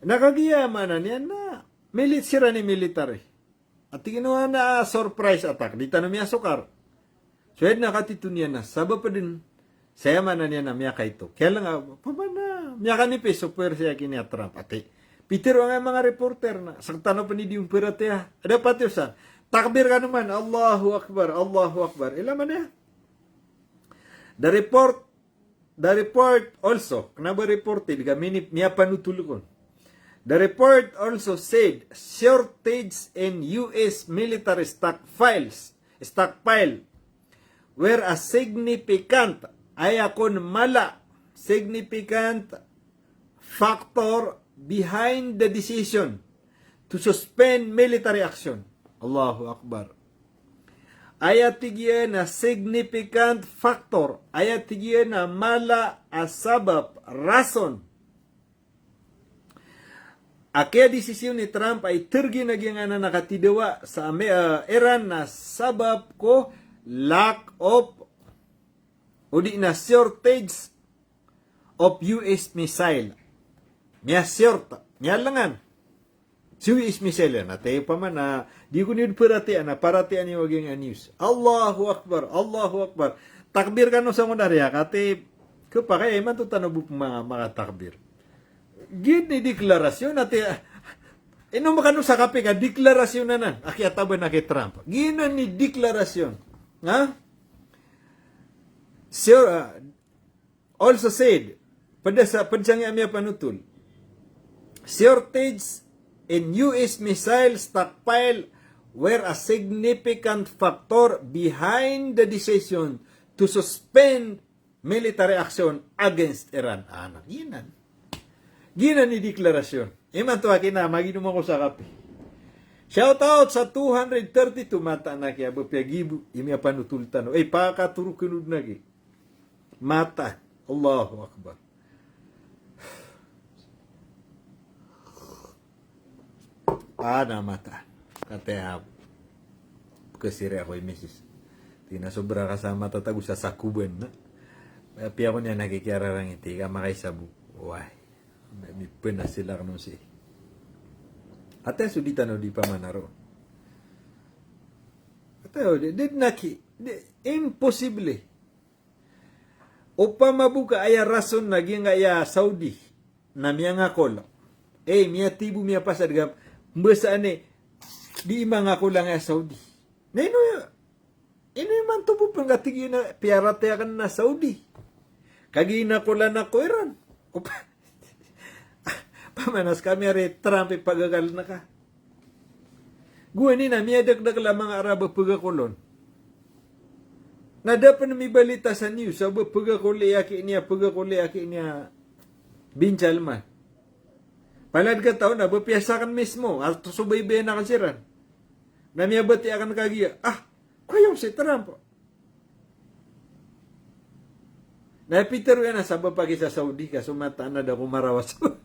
Na kagiya maana niyan na milit-, siran i military. A tig iyan a surprise attack, di tano miyasokar. So aya dn a katito niyan na sabap dn sa aya maana niyan na miyakaito. Kiyalangan, opama na miyakanipis so puwersa iyan kini a Trump. Ati, pitharo angkaya manga reporter na sktano pn i di on paratiyaya. Ada patiyosan. Takbir kano man, Allahu Akbar, Allahu Akbar. Ilay man iyan. The report, the report also, kna ba reported, ka mini-, miyapanotol kon. The report also said shortage in U S military stockpiles, stockpile, were a significant, aya kon mala, significant factor behind the decision to suspend military action. Allahu Akbar. Aya tig iyan a significant factor, aya tig iyan a mala a sabap, rason, a kiyadesisyon i Trump a itereg iyan a giyangkanan a katidawa sa Ame-, ah, Iran na sabap ko lack of, o di na shortage of U S missile. Miya-short, miyalangan si U S missile iyan. Ati opama na di ko niyo paratiyaya, paratiyaya niyo a giyangkaya news. Allahu Akbar, Allahu Akbar. Takbir kano sa ngonariya, ka ati, khapakay a imanto tano bo pn ma-, makatakbir. Giyanan i deklarasyon, ati, ino makano sa kapiya ka deklarasyon anan a kiyataban aki Trump. Giyanan i deklarasyon. Ha? Sir, ah, also said, pd sa, pd sangkaya miyapanotol, shortage in U S missile stockpile were a significant factor behind the decision to suspend military action against Iran. Ana, giyanan. Giyanan i deklarasyon. Imanto aki na maginom ako sa kape. Shout out sa two hundred thirty-two, mataan aki a ba piyagibo i miyapanotol tano. Ay, pakatorok kano dn aki. Mataan. Allahu Akbar. Ana mataan. Kataya pkasiri ako i misis. Tig iyan a sobra ka sa matatago sa sakoban na. Apiya ako niyan aki kiyararangiti ka makaisa bo. Wai. Mipenas i lak no si. Ati a so di tano di pamana ron. Ati a di, di dn aki, di, imposible. Opama bo ka aya rason na giyangkaya Saudi na miyangakol. Eh, miyatibo, miyapasad ka, mbasaan i di mangakol angkaya Saudi. Na ino, ino imanto bo pn ka tig iyan a piyaratiyaya akn na Saudi. Kagiya inakolan ako Iran. Opa. Pamanas kami ari Trump i pagakal na ka. Gowani na miyadakdakl a manga Arab a pagakolon. Na da pn mibalita sa news a ba pagakol i aki niya, pagakol i aki niya Bin Salman. Palad ka taw na ba piyasakn mismo, a so baybayan akn siran. Na miyabatiya akn kagiya, ah, kowa iyo si Trump. Na pitharo iyan a sabap aki sa Saudi ka so mataan a da ko marawa Saudi.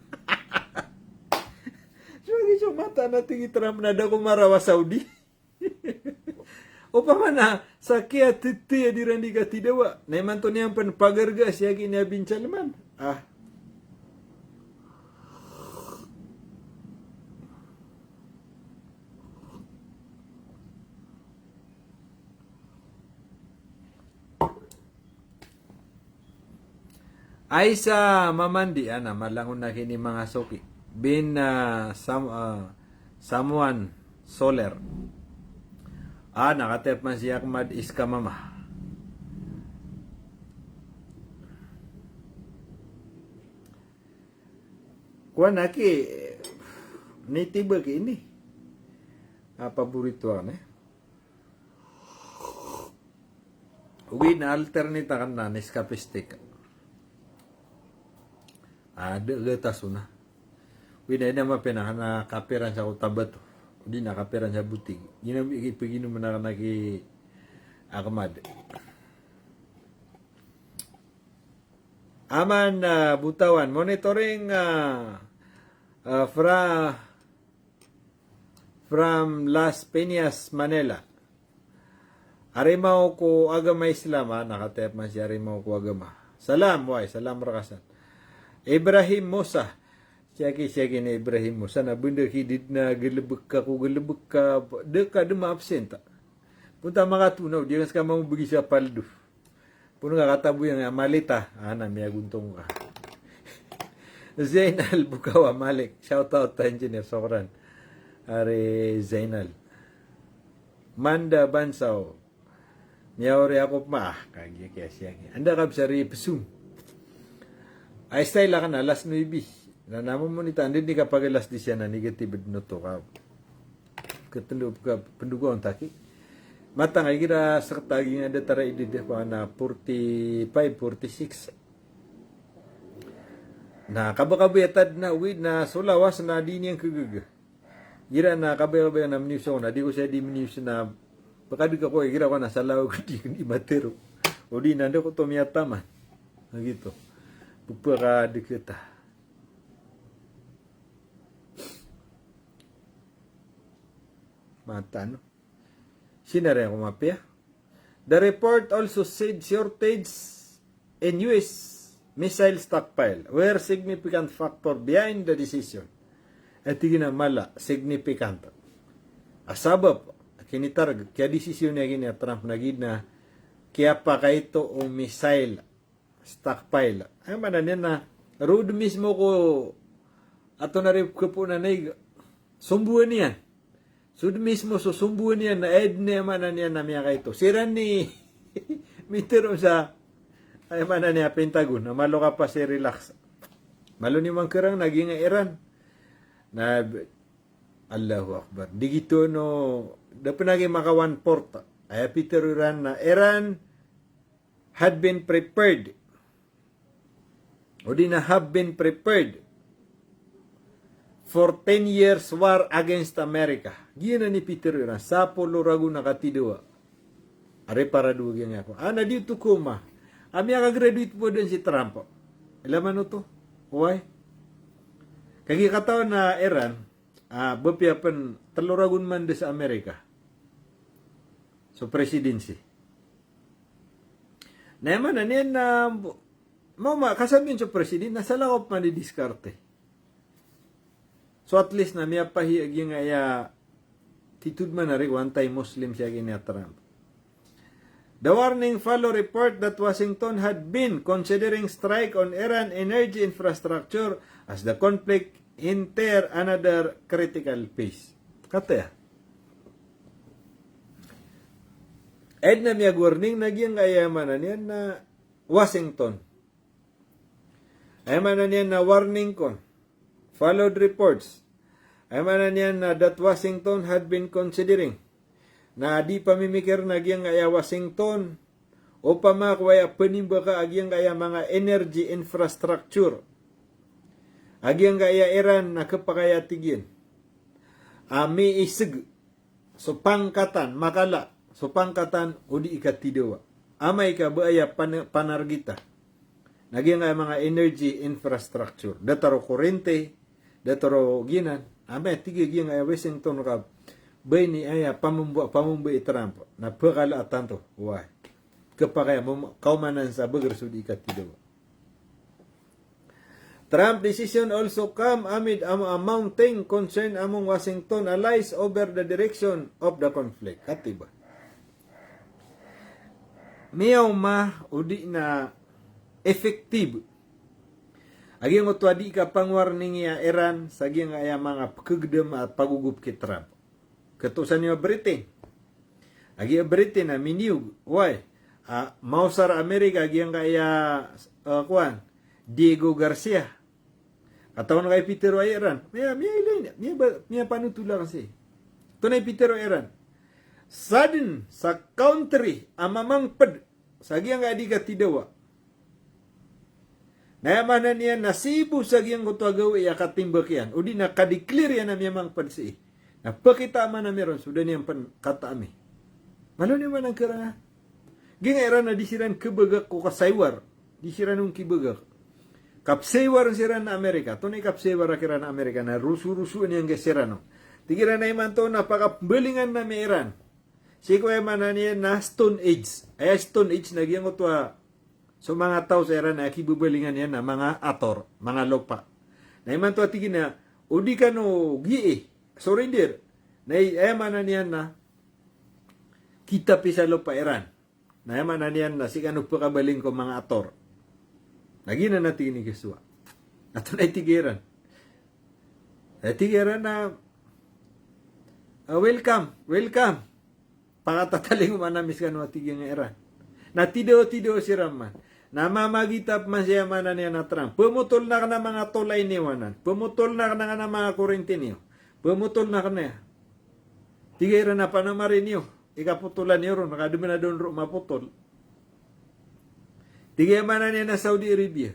So, so mataan a tig i Trump na da ko marawa Saudi. Opama na sa kiyatitiya di ran di katidawa. Na imanto niyan pn pagarga si aki niya Bin Salman. Ah. Aisa Mamandi, ana, malangon aki ini manga soki. Bin, ah, Sam-, ah, Samuan Soler. Ana, katep man si Ahmad Iska Mama. Kowan aki, nitibak ini. Apa burito ane? Ogaid na alternate akn na Nescafe stick. Ada gata sona. Ogaid na ina mapiya na kape ran sa Cotabato. Odi na kape ran sa botig. Gina ipaginoman akn aki Ahmad. Aman, ah, Butawan, monitoring, ah, ah, fra-, from Las Piñas, Manila. Arimaw ko agama Islam, ah, na katep man si Arimaw ko agama. Salam, wai, salam rka san. Ibrahim Musa. Siyaki, siyaki ni Ibrahim Musa, na benda ki di dn a galbk ka ko galbk ka, da ka dn ma-absent. Pn ta makatonaw, di ka ska mambo bgi sa paldo. Poon ka kataboyan a malita, ana, miyagontong ka. Zainal Bukawa Malik, shout out to Engineer Sokran. Ari Zainal. Manda Bansaw. Miyaori ako pman, ah, kagiya kiyasiyang. Anda ka bsa ri psum. Ay style akn a las no ibi. Na namo monita, anda di ka pagalas di siya na negative dn oto ka. Katndo ka pndogaw on taki. Matang a igira sekta a giyangkaya datar a idid ko ana forty-five, forty-six. Na kabakabaya tad na wid na so lawas na di niyan kagaga. Igira na kabaya-kabaya na mniws ako na di ko siya di mniws na pakadg ako igira ko na salaw ka di, di matero. O di na anda ko to miyataman. Na gito. Pepakadg kita. Matan. Sinari ako mapiya. The report also said shortage in U S missile stockpile were significant factor behind the decision. Ati gina mala, significant. A sabap, kinitarg, kiyadesisyon iyan gina Trump na gina kiyapakaito o missile stockpile. Aya maana niyan na, roo dn mismo ko, ato na ri khapoon a naig, sombowan iyan. So dn mismo so sombowan iyan na aya dn, aya maana niyan na miyakaito. Siran i mitharo sa, aya maana niyan a Pentagon, na malo ka pa si relax. Malo niyo man kharang na giyangkai a Iran. Na, Allahu Akbar. Di gito no, da pn aki maka one-fourth. Aya pitharo iran na Iran had been prepared. O di na have been prepared. for ten years war against America. Giyanan i pitero iran, sapolo ragon a katidawa. Ari para dowa giyangkaya ko. Ana di oto koma. Ami a ka-graduate bo den si Trump. Ila man oto. Why? Kagiya katawan a Iran, a, ba piya pen telo ragon man den sa America. So presidency. Na aya maana niyan na, mama, kasabiyan so president, na salakaw man di diskarte. So at least na miyapahi a giyangkaya titod man ari ko anti-Muslim siya gini a Trump. The warning follow report that Washington had been considering strike on Iran energy infrastructure as the conflict enter another critical phase. Kataya. Ed na miyag-warning na giyangkaya maana niyan na Washington. Aya maana niyan na warning kon. Followed reports. Aya maana niyan na that Washington had been considering. Na di pamimikir na giyangkaya Washington. Opama ko aya penimbaka a giyangkaya manga energy infrastructure. A giyangkaya Iran na kepakay a tig iyan. A miiseg so pangkatan, makala so pangkatan o di i katidawa. Amay ka ba aya pan-, panargita. Na giyangkaya manga energy infrastructure. Datar o korente, datar o giyanan. Amay tig a giyangkaya Washington ka ba ini aya pamembo-, pamembo i Trump. Na pekala a tanto. Why? Kepakay a mom-, kaomanan sa beger so di i katidawa. Trump decision also come amid a, a mounting concern among Washington allies over the direction of the conflict. Katiba. Miyaoma o di na effective a giyangkoto a di kapangwarning iyan a Iran sa giyangkaya manga pekegedam a pagogop ki Trump. Ketosan iyo a Britain. A giya Britain a miniyog. Why? A, maosar a Amerika a giyangkaya, a, kowan, Diego Garcia. Katawan ka i pitero a Iran. Miya, miya ilay niya. Miya ba, miya panotolan sii. Oto na i pitero a Iran. Sadn sa country a mamangped sa giyangkaya di katidawa. Na aya maana niyan na sii bo sa giyangkoto a gawii a katimbak iyan, o di na ka-declare iyan a miyamangped sii. Na pekita a maana miron, so da niyan pen kata ami. Malo niyo man angkerang a. Giyangkaya Iran na di siran kebegak ko kasaiwar. Di siran on kibegak. Kapsaiwar siran a Amerika. Oto na i kapsaiwar a kiran a Amerika na roso-roso niyan gii siran on. Tig iran a imanto na pakapembalingan ami a Iran. Sii ko aya maana niyan na Stone Age. Aya Stone Age na giyangkoto a so manga taw sa Iran a kibebalingan iyan na manga ator, manga lopa. Na imanto a tig iyan a, o di kano gii, surrender. Na i-, aya maana niyan na, kita pi sa lopa Iran. Na aya maana niyan na sii kano pekabaling ko manga ator. Na giyanan a tig iyan i Joshua. Na oto na i tig iran. Na tig iran a, a, welcome, welcome. Pakatatalingoma ami skano a tig iyan a Iran. Na tidawa-tidawa siran man. Na mamagitap man sii a maana niyan a Trump. Pemotol na kena manga tolai niyo anan. Pemotol na kena manga korente niyo. Pemotol na kena. Tig iran a panamari niyo. Ikapotolan iyo ron, na ka di man a doon ron mapotol. Tig iyan a maana niyan a Saudi Arabia.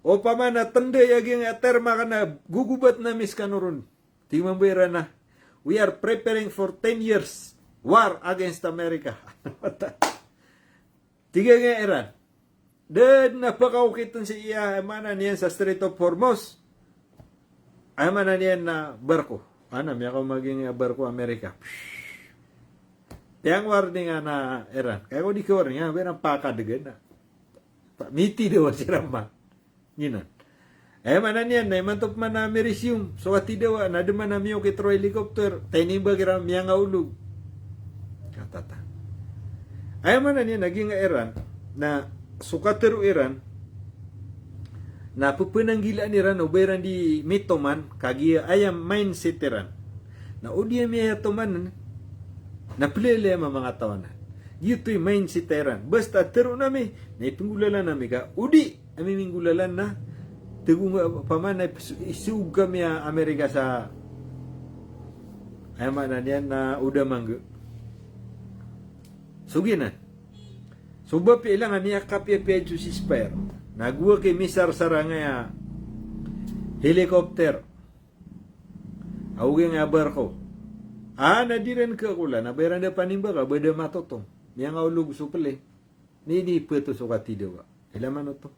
Opama na tenda iyan giyangkaya term a kena gogobat ami skano ron. Tig mambo iran a, we are preparing for ten years war against America. Tig iyan a Iran. Da den a pekaokit on sii, aya maana niyan sa Strait of Hormuz. Aya maana niyan na barko. Ana, miyakaoma giyangkaya barko Amerika. Piyang-warning anan a Iran. Kaya ko di ka-warning, aya ba iran pakadegan na. Pa-, mitidawa siran man. Giyanan. Aya maana niyan na imanto pman a mi-resume so katidawa na da man a miyaokit ron a helicopter, tinimbang iran, miyangaolog. Katata. Aya maana niyan na giyangkaya Iran na so katero iran na pepenanggilaan iran o ba iran di mitoman, kagiya aya mindset iran na o di ami aya tomanen na pelelem a manga taw anan. Giyoto i mindset iran. Basta tero nami na ipenggolalan ami ka o di ami minggolalan na tegong, opama na ipes-, isog kami a Amerika sa, aya maana niyan na o da mangga. So giyanan. So ba piya ilang a miyakapiyapiya so ceasefire. Na go aki misarsar angkaya helicopter. Aw giyangkaya barko. A, na di ran kakola, na ba iran da panimbaka, ba da matotong. Miyangaolog so plane. Ini di peto so katidawa. Ila manoto.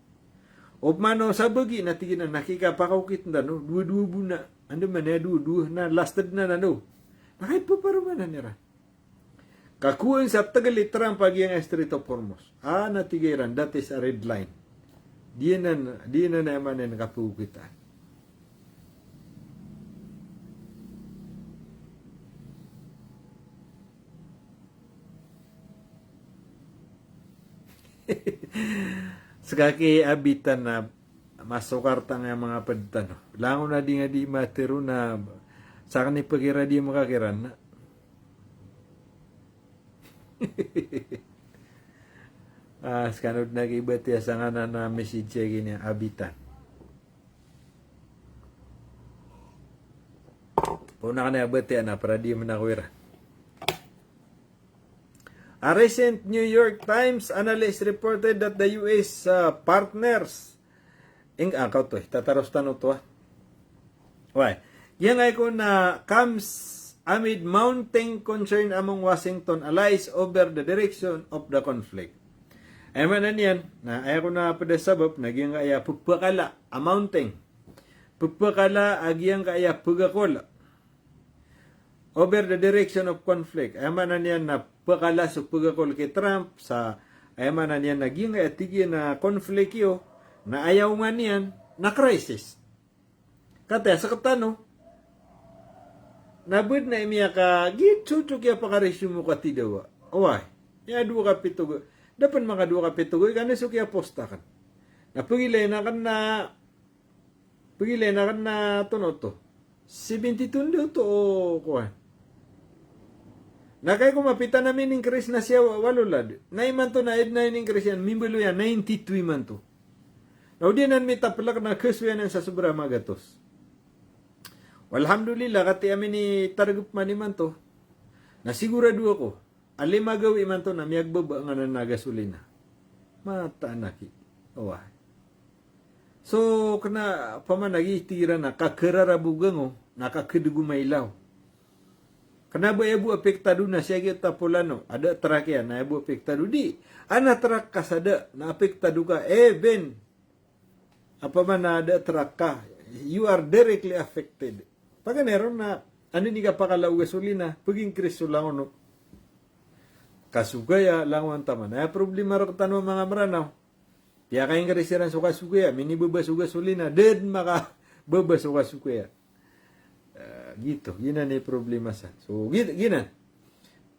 Opama o sabagi na tig iran na kikapakaokit tano, dowa-dowa bo na. Andamanaya dowa-dowa na lasted na nano. Na kay peparomanan iran. Kakowan sa tegel i Trump a giyangkaya Strait of Hormuz. A, na tig iran, that is a red line. Di anan, di anan aya maana niyan kapaokitan. Seka ki Abitan na masokar tano aya manga ped tano. Langon a di nga di matero na sakn i pekira di makakiran na. A, sekano den a kibatiya sa nganan a message a gini a Abitan. Pona kena batiya na para di mena ko ira. A recent New York Times analyst reported that the U S, uh, partners, ing-, a, kaoto, tataros tano oto, a. Why? Giyangkai kon na comes amid mounting concern among Washington allies over the direction of the conflict. Aya maana niyan, na aya kon a ped a sabap, na giyangkaya pepakala a mounting. Pepakala a giyangkaya pegakol. Over the direction of conflict. Aya maana niyan na pekala so pegakol ki Trump sa, aya maana niyan na giyangkaya tig iyan a conflict iyo, na aya onga niyan na crisis. Kataya sektano. Na bed na imiyaka, giyangkoto kiyapakariso mo katidawa. Oway. Iya dowa ka pito go. Da pen maka dowa ka pito go, ikana so kiyaposta aken. Na pegilay na aken na Pegilay na aken na tonoto. Seventy-two ndo oto o kowan. Na kay ko mapita na min-increase na siya wa-, walo lad. Na imanto na ed na in-increase iyan, mimbaloy a ninety-two imanto. Na odi anan mitapelek na kesoy anan sa sobra magatos. Walhamdulillah, kati ami ni target man imanto. Na sigurado ako. A lima gawii imanto na miyagbaba nganan a gasolina. Mataan aki. Oway. So, kena pamanagi tiran a kakerarabog ango, na kakedego mailaw. Kena ba aya bo apektado na siya giya tapolano, a da trak iyan, na aya bo apektado di. Ana trak ka sa da, na apektado ka, even Opama na da trak ka, you are directly affected. Paganay ron na, anda i kapakala o gasolina, peg-increase so langon o kasogaya, langon taman. Aya problema rektano a manga Meranaw. Piyaka-increase iran so kasogaya, minibaba so gasolina, da den makababa so kasogaya. Ah, gioto, giyanan i problema san. So, gi-, giyanan.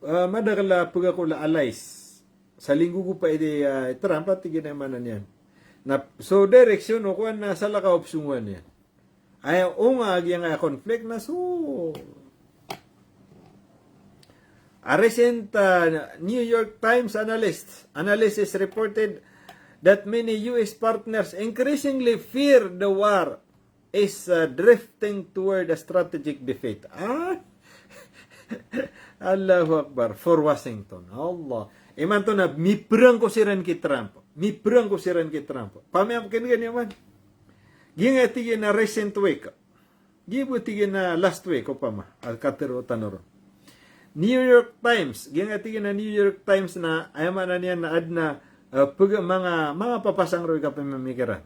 Ah, madakel a pegakol a allies. Sa linggogopa i, ah, Trump a tig iyan a aya maana niyan na so direction o kowan na salakaw a opsyon iyan. Aya onga a giyangkaya conflict na so A recent, uh, New York Times analyst, analysis reported that many U S partners increasingly fear the war is, uh, drifting toward a strategic defeat. Ah? Allahu Akbar, for Washington. Allah. Imanto na miprangko siran ki Trump. Miprangko siran ki Trump. Pamiyam ken gani man. Giyangkai tig iyan a recent week. Giya bo tig iyan a last week, opama, a katero tano ron. New York Times, giyangkai tig iyan a New York Times na, aya maana niyan na aden a, eh, pega-, manga, manga papasang roo i kapamimikiran.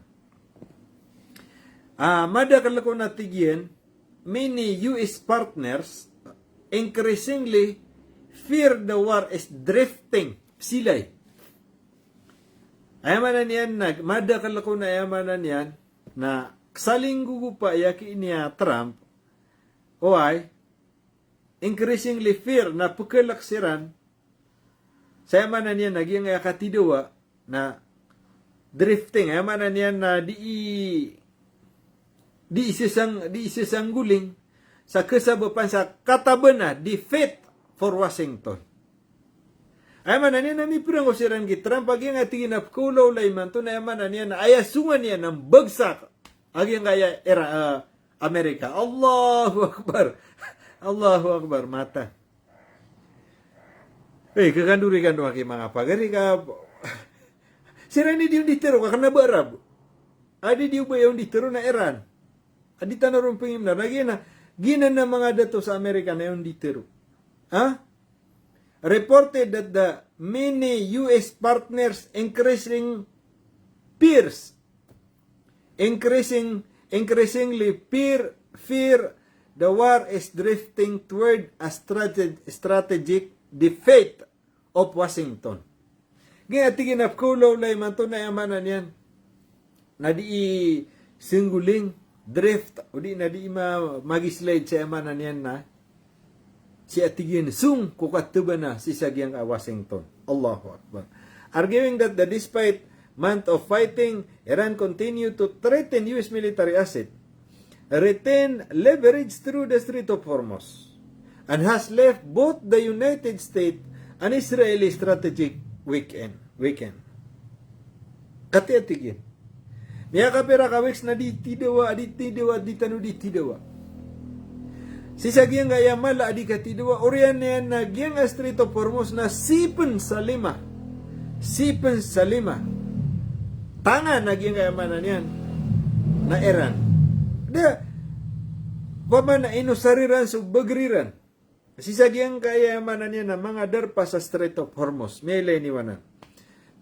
Ah, madakel ko na tig iyan, many U S partners increasingly fear the war is drifting. Psilay. Aya maana niyan na, madakel ko na aya maana niyan, na salinggogopa i aki niya Trump, oway, increasingly fear na pekelek siran, sa aya maana niyan na giyangkaya katidawa na drifting, aya maana niyan na di i-, di isesang-, di isesanggoling sa kesabapan sa kataben a defeat for Washington. Aya maana niyan na miprangko siran ki Trump a giyangkai tig iyan a pekaolaola imanto na aya maana niyan na aya songan iyan na mbagsak a giyangkaya Ira-, ah, Amerika. Allahu Akbar. Allahu Akbar. Mata. Eh, kekandori kando aki manga pagari ka. Siran i di on di tero ka kena ba Arab. Adi di o ba iyan on di tero na Iran. Adi tano ron pengimnar. Na giya na, Giyanan a manga dato sa Amerika na aya on di tero. Ha? Reported that the many U S partners increasing fears, increasing, increasingly fear, fear the war is drifting toward a strate-, strategic defeat of Washington. Giya tig iyan a pkhaolawla imanto na aya maana niyan na dii snggoling, drift, odi na dii ma-, magislide sa aya maana niyan na sii a tig iyan song ko katbana sii sa giyangkai a Washington. Allahu Akbar. Arguing that the despite month of fighting, Iran continue to threaten U S military asset, retain leverage through the Strait of Hormuz, and has left both the United States and Israeli strategic weaken, weaken. Katii a tig iyan. Miyakapira ka weeks na di tidawa, di tidawa, di tano di tidawa. Sii sa giyangkaya mala a di katidawa, oriyan iyan na giyangkai a Strait of Hormuz na sii pn sa lima. Sii pn sa lima. Tangan a giyangkaya maana niyan na Iran. Da, opama na inosar iran so bagr iran sii sa giyangkaya maana niyan na manga darpa sa Strait of Hormuz. Miyailay niyo anan.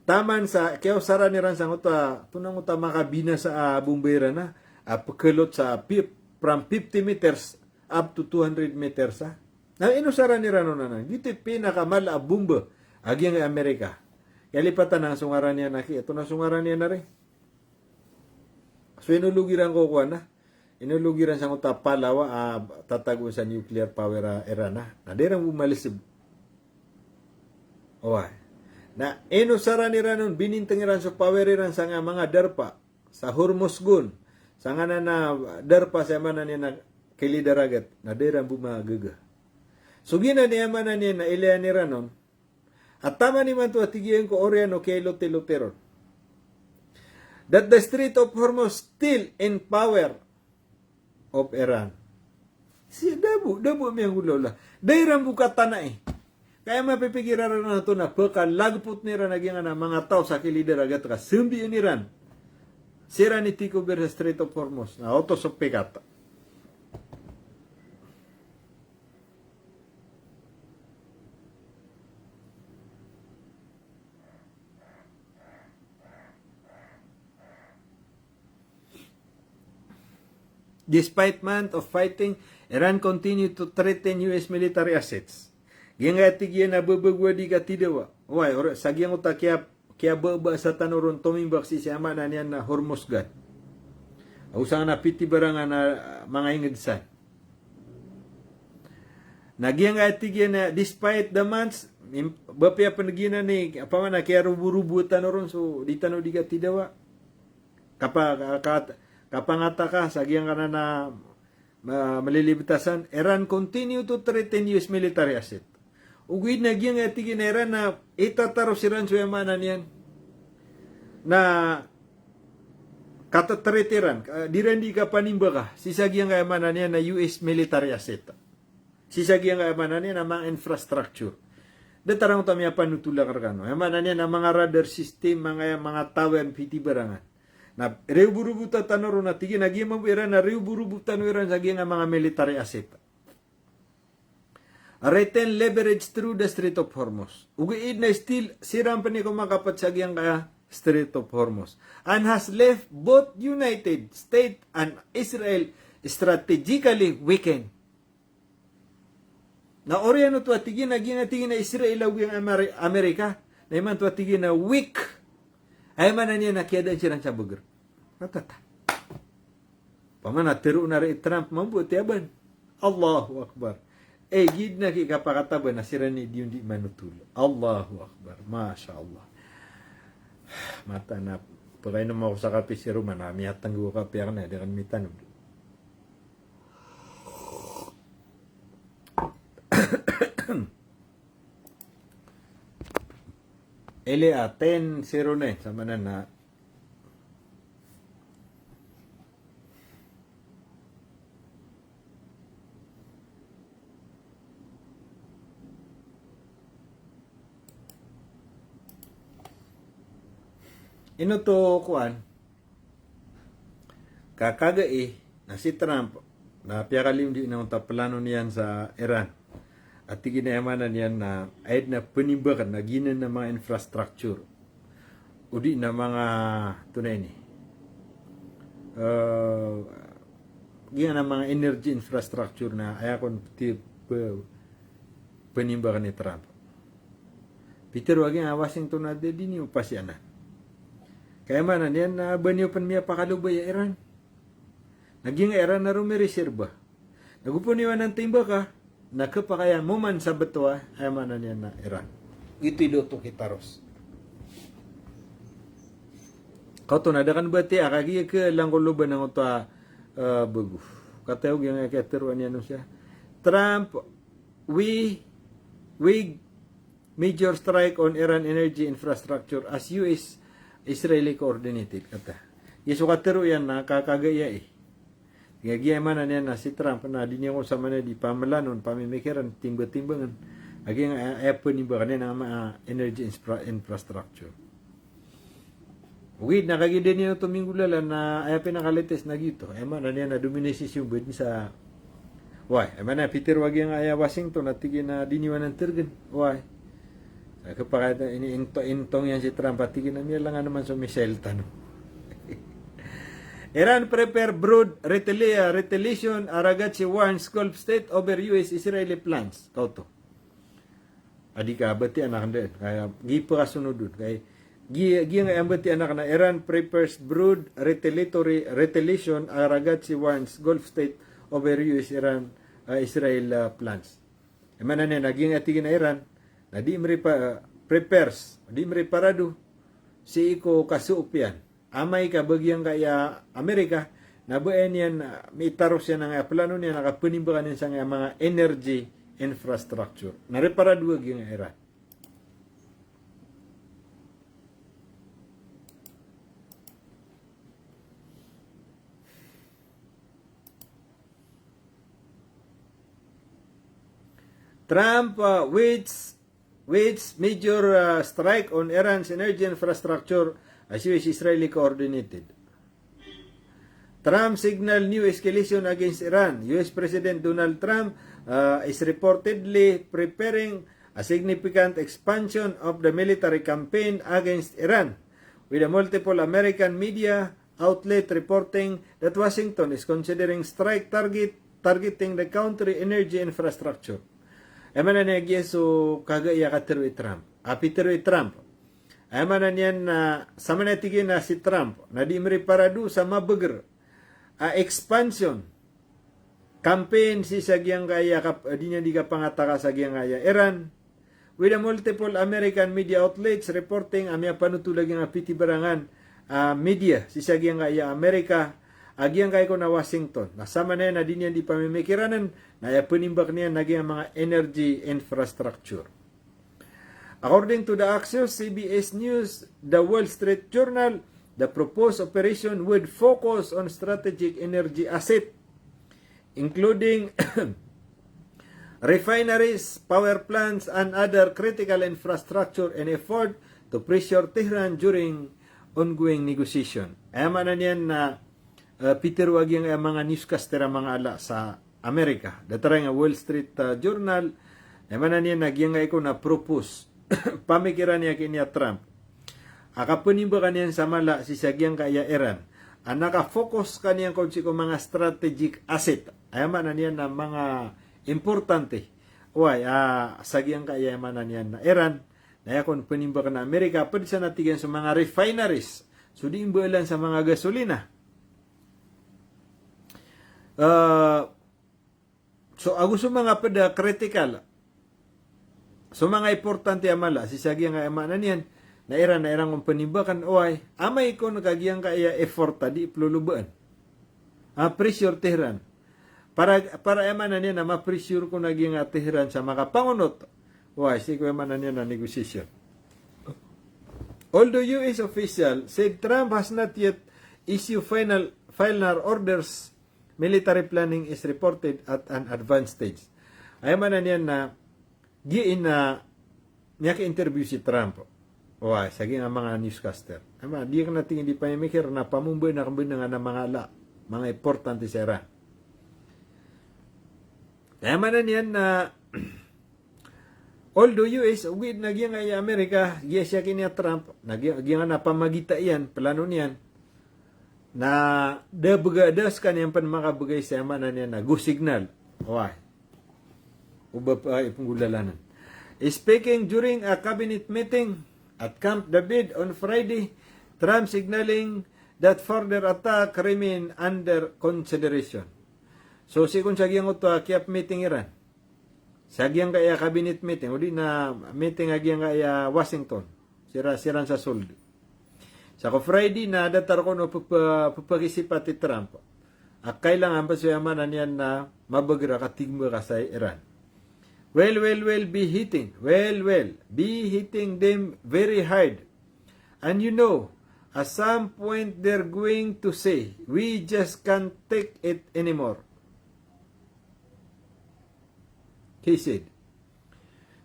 Taman sa kiyaosaran iran sangkoto a, tonaa angkoto a makabinasa a bomba iran a, a pkhalot sa pi-, from fifty meters up to two hundred meters a. Na inosaran iran on anan. Giyoto i pinakamala a bomba a giyangkai a Amerika. Kiyalipatan anan so ngaran iyan a ki, antonaa so ngaran iyan a ri? So inolog iran ko kowan a, inolog iran sangkoto a palaw a, ah, tatago sa nuclear power a Iran a. Na da iran bo malsb. Oway. Na inosaran iran on, binintng iran so power iran sangkai a manga darpa sa Hormuzgon, sangkanan a darpa sa aya maana niyan na kilid a ragat, na da iran bo magaga. So giyanan i aya maana niyan na ilayan iran on, a taman imanto a tig iyan ko oriyan o kiyailot-ilot iron that the Strait of Hormuz still in power of Iran. Sii da bo, da bo miyanggolawla. Da iran bo katanai. Ka aya mapipikir iran antonaa, pkalagpotn iran a giyangkanan a manga taw sa kilid a ragat ka sambian iran. Siran i take over sa Strait of Hormuz. Na oto so pikat. Despite month of fighting, Iran continue to threaten U S military assets. Giyangkaya tig iyan a babago a di katidawa. Oway, or-, sa giyangkoto a kiya-, kiyababa sa tano ron tomimbak sii sa aya maana niyan na Hormuzgan. Ago sangkanan a pitibarangan a manga ingd san. Na giyangkaya tig iyan a despite the months, im-, ba piya pn giyanan i, opama na kiyaroborobo tano ron so di tano di katidawa. Kapa-, ka-, ka-, kapangataka sa giyangkanan a ma-, malilibtasan, Iran continue to threaten U S military asset. Ogaid na giyangkaya tig iyan a Iran na itataro siran so aya maana niyan na kata-threat iran, ah, di iran di kapanimbaka sii sa giyangkaya maana niyan na U S military asset. Sii sa giyangkaya maana niyan na manga infrastructure. Datar angkoto a miyapanotol akn rkano. Aya maana niyan na manga radar system, manga, manga taw a pitibarangan. Na riyoborobo tano ron a tig iyan a giya mambo iran na riyoborobo tano iran sa giyangkaya manga military asset. Retain leverage through the Strait of Hormuz. Ogaid na still siran pn i komakapt sa giyangkaya Strait of Hormuz. And has left both United States and Israel strategically weakened. Na oriyan oto a tig iyan a giyangkaya tig iyan a Israel ago giyangkaya Ameri-, Amerika, na imanto a tig iyan a weak. Aya maana niyan na kiyadaan siran sa bagr. Ratata. Opama na tharoon a ri Trump mambo a tiyaban. Allahu Akbar. Eh, giya dn a kikapakataban na siran i di on di manotol. Allahu Akbar. Masha Allah. Mataan a, pkainom ako sa kape si Roman, na miyatnggaw a kape akn na, di akn mitanod. Ilay a ten zero nine, sa maana na ino oto kowan, ka kagai na si Trump, Na piyakaliyo di na onta plano niyan sa Iran. A tig iyan a aya maana niyan na aya dn a pnimbakan a giyanan a manga infrastructure. O di na manga, antonaa ini. Eh, giyanan a manga energy infrastructure na aya kon ti p-, pnimbakan i Trump. Pitharo a giya Washington a di, di niyo pasiyanan. Ka aya maana niyan na ba niyo pn miyapakaloba i Iran. Na giyangkai a Iran na romirisirba. Na go pn iyo anan timbaka, na khapakay a moman sa btwa, aya maana niyan na Iran. Giyoto i lotok i taros. Kaoto na da kn batiya, kagiya khalang ko loba na ngoto a, eh, bago. Kataw giyangkai a kiyatharoa niyan on siya. Trump, we, we major strike on Iran energy infrastructure as U S Israeli coordinated, kata. Giya so katharo iyan na kakagaya i. Giya, giya maana niyan na si Trump na di niyan kon samanaya di pamlanon, pamimikiran, timbatimbangan. A giya, eh, eh, pnimbakan iyan a manga energy infra-, infrastructure. Ogaid na kagiya da niyan oto minggolalan na aya pinakalatest na giyoto. Aya maana niyan na domination ba dn sa, oway, aya maana pitharo a giyangkai a Washington a tig iyan a di niyo anan thargn. Oway. Sa khapakay a ini-, into-, intong iyan si Trump a tig iyan a miyalangan man so missile tano. Iran prepare broad retali-, retaliation, Araghchi warns Gulf state over U S Israeli plans. Kaoto. A di ka batiya anan dn, kaya giya pkasonod on, kaya giya, giya nga aya batiya anan na Iran prepares broad retaliatory, retaliation, Araghchi warns Gulf state over U S Iran, ah, Israel, ah, plans. Aya maana niyan na giya nga tig iyan a Iran, na di mripa-, ah, prepares, di mriparado, sii ko kasoop iyan. Amay ka ba giyangkaya Amerika, na ba aya niyan, ah, mitaros iyan angkaya plano niyan a kapnimbakan iyan sangkaya manga energy infrastructure. Na riparado a giyangkaya Iran. Trump, ah, wages wages major, ah, strike on Iran's energy infrastructure as U S Israeli coordinated. Trump signal new escalation against Iran. U S President Donald Trump, ah, is reportedly preparing a significant expansion of the military campaign against Iran, with a multiple American media outlet reporting that Washington is considering strike target, targeting the country energy infrastructure. Aya maana niyan giya so kagaya katharo i Trump. A pitharo i Trump. Aya maana niyan na, samanaya tig iyan a si Trump na di mriparado sa mabagr a expansion campaign sii sa giyangkaya kap-, di niyan di kapangataka sa giyangkaya Iran. With a multiple American media outlets reporting a miyapanotol a giyangkaya pitibarangan a media sii sa giyangkaya Amerika a giyangkaya kon a Washington. Na samanaya na di niyan di pamimikiranan na aya pnimbak niyan na giyangkaya manga energy infrastructure. According to the Axios, C B S News, The Wall Street Journal, the proposed operation would focus on strategic energy asset, including refineries, power plants, and other critical infrastructure in effort to pressure Tehran during ongoing negotiation. Aya maana niyan na, eh, pitharo a giyangkaya manga newscaster a manga ala sa Amerika. Datar a giyangkaya Wall Street, ah, Journal, aya maana niyan na giyangkaya kon a propose. Pamikiran iyan ki niyan Trump a kapnimbakan iyan sa mala sii sa giyangkaya Iran a nakafocus skaniyan kon sii ko manga strategic asset. Aya maana niyan na manga importante. Oway, ah, sa giyangkaya aya maana niyan na Iran, na aya kon pnimbakan a Amerika, pd sa na tig iyan so manga refineries. So di mbaalan sa manga gasolina. Ah, so ago so manga pd a critical, so manga importante a mala sii sa giyangkaya maana niyan na Iran, na Iran kon pnimbakan, oway, amay kon ka giyangkaya effort a di plolobaan a pressure Tehran. Para, para aya maana niyan na ma-pressure kon a giyangkaya Tehran sa makapangonot, oway, sii ko aya maana niyan na negotiation. Although U S official said Trump has not yet issued final, final orders, military planning is reported at an advanced stage. Aya maana niyan na giya i na miyaka-interview si Trump. Oway, sa giyangkaya manga newscaster. Aya maana, di akn a tig iyan di pamimikir na pamombaan akn bnar a manga ala, manga importante sa Iran. Aya maana niyan na, although U S, ogaid na giyangkaya Amerika, giya siya kini a Trump, na giya, giyangkanan a pamagita iyan, plano niyan, na da bga, da skaniyan pn makabgay sa aya maana niyan na go signal. Oway. O ba, ah, ipnggolalan anan. Speaking during a cabinet meeting at Camp David on Friday, Trump signaling that further attack remain under consideration. So, sii kon sa giyangkoto a kiyap-meeting iran sa giyangkaya cabinet meeting, odi na meeting a giyangkaya Washington. Siran, siran sa sold. Sa ko Friday na datar kon o ppa-, ppakisipat i Trump a kailangan pn so aya maana niyan na mabagr a katimbaka sa Iran. Well, well, well, be hitting. Well, well, be hitting them very hard. And you know, at some point they're going to say, "We just can't take it anymore," he said.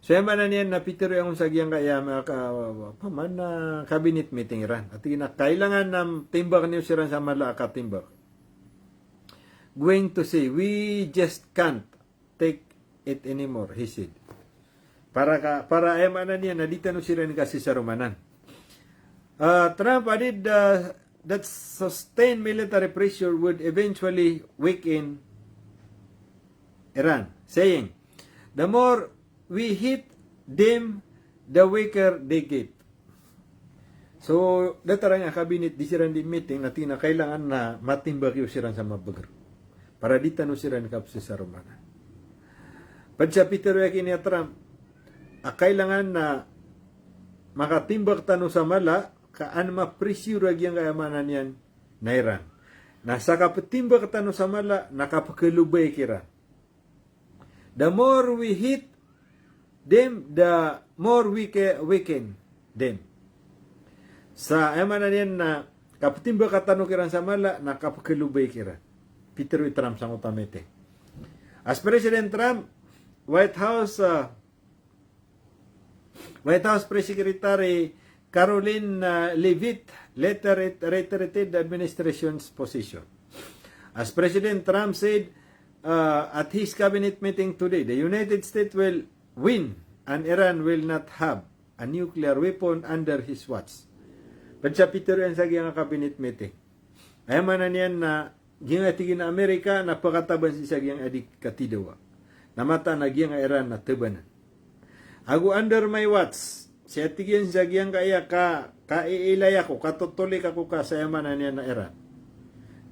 So aya maana niyan na pitharo iyan on sa giyangkaya, ah, ka-, opama na cabinet meeting iran. A tig iyan a kailangan na timbakn iyo siran sa mala a katimbak. Going to say, "We just can't take it anymore," he said. Para ka, para aya maana niyan na di tano siran kasesaromanan. Ah, Trump added, ah, that sustained military pressure would eventually weaken Iran, saying, "The more we hit them, the weaker they get." So, datar a giyangkaya cabinet di siran di meeting, na tig iyan a kailangan na matimbak iyo siran sa mabagr. Para di tano siran kapsesaromanan. Pd sa pitharo iyan kini a Trump a kailangan na makatimbak tano sa mala, ka an ma-pressure a giyangkaya maana niyan na Iran. Na sa kaptimbak tano sa mala, na kapkhalobay kiran. The more we hit them, the more we ca-, weaken them. Sa aya maana niyan na kaptimbaka tano kiran sa mala, na kapkhalobay kiran. Pitharo i Trump sangkoto a meeting. As President Trump, White House, ah, White House Press Secretary Karoline, uh, Leavitt later re-, reiterated the administration's position. As President Trump said, uh, at his cabinet meeting today, the United States will win and Iran will not have a nuclear weapon under his watch. Pd sa pitharo iyan sa giyangkaya cabinet meeting. Aya maana niyan na giyangkaya tig iyan a Amerika na pakataban sii sa giyangkaya di katidawa. Na mataan a giyangkaya Iran na tabanan. Ago under my watch, sii a tig iyan sa giyangkaya ka, kaiilay ako, katotolik ako ka sa aya maana niyan na Iran.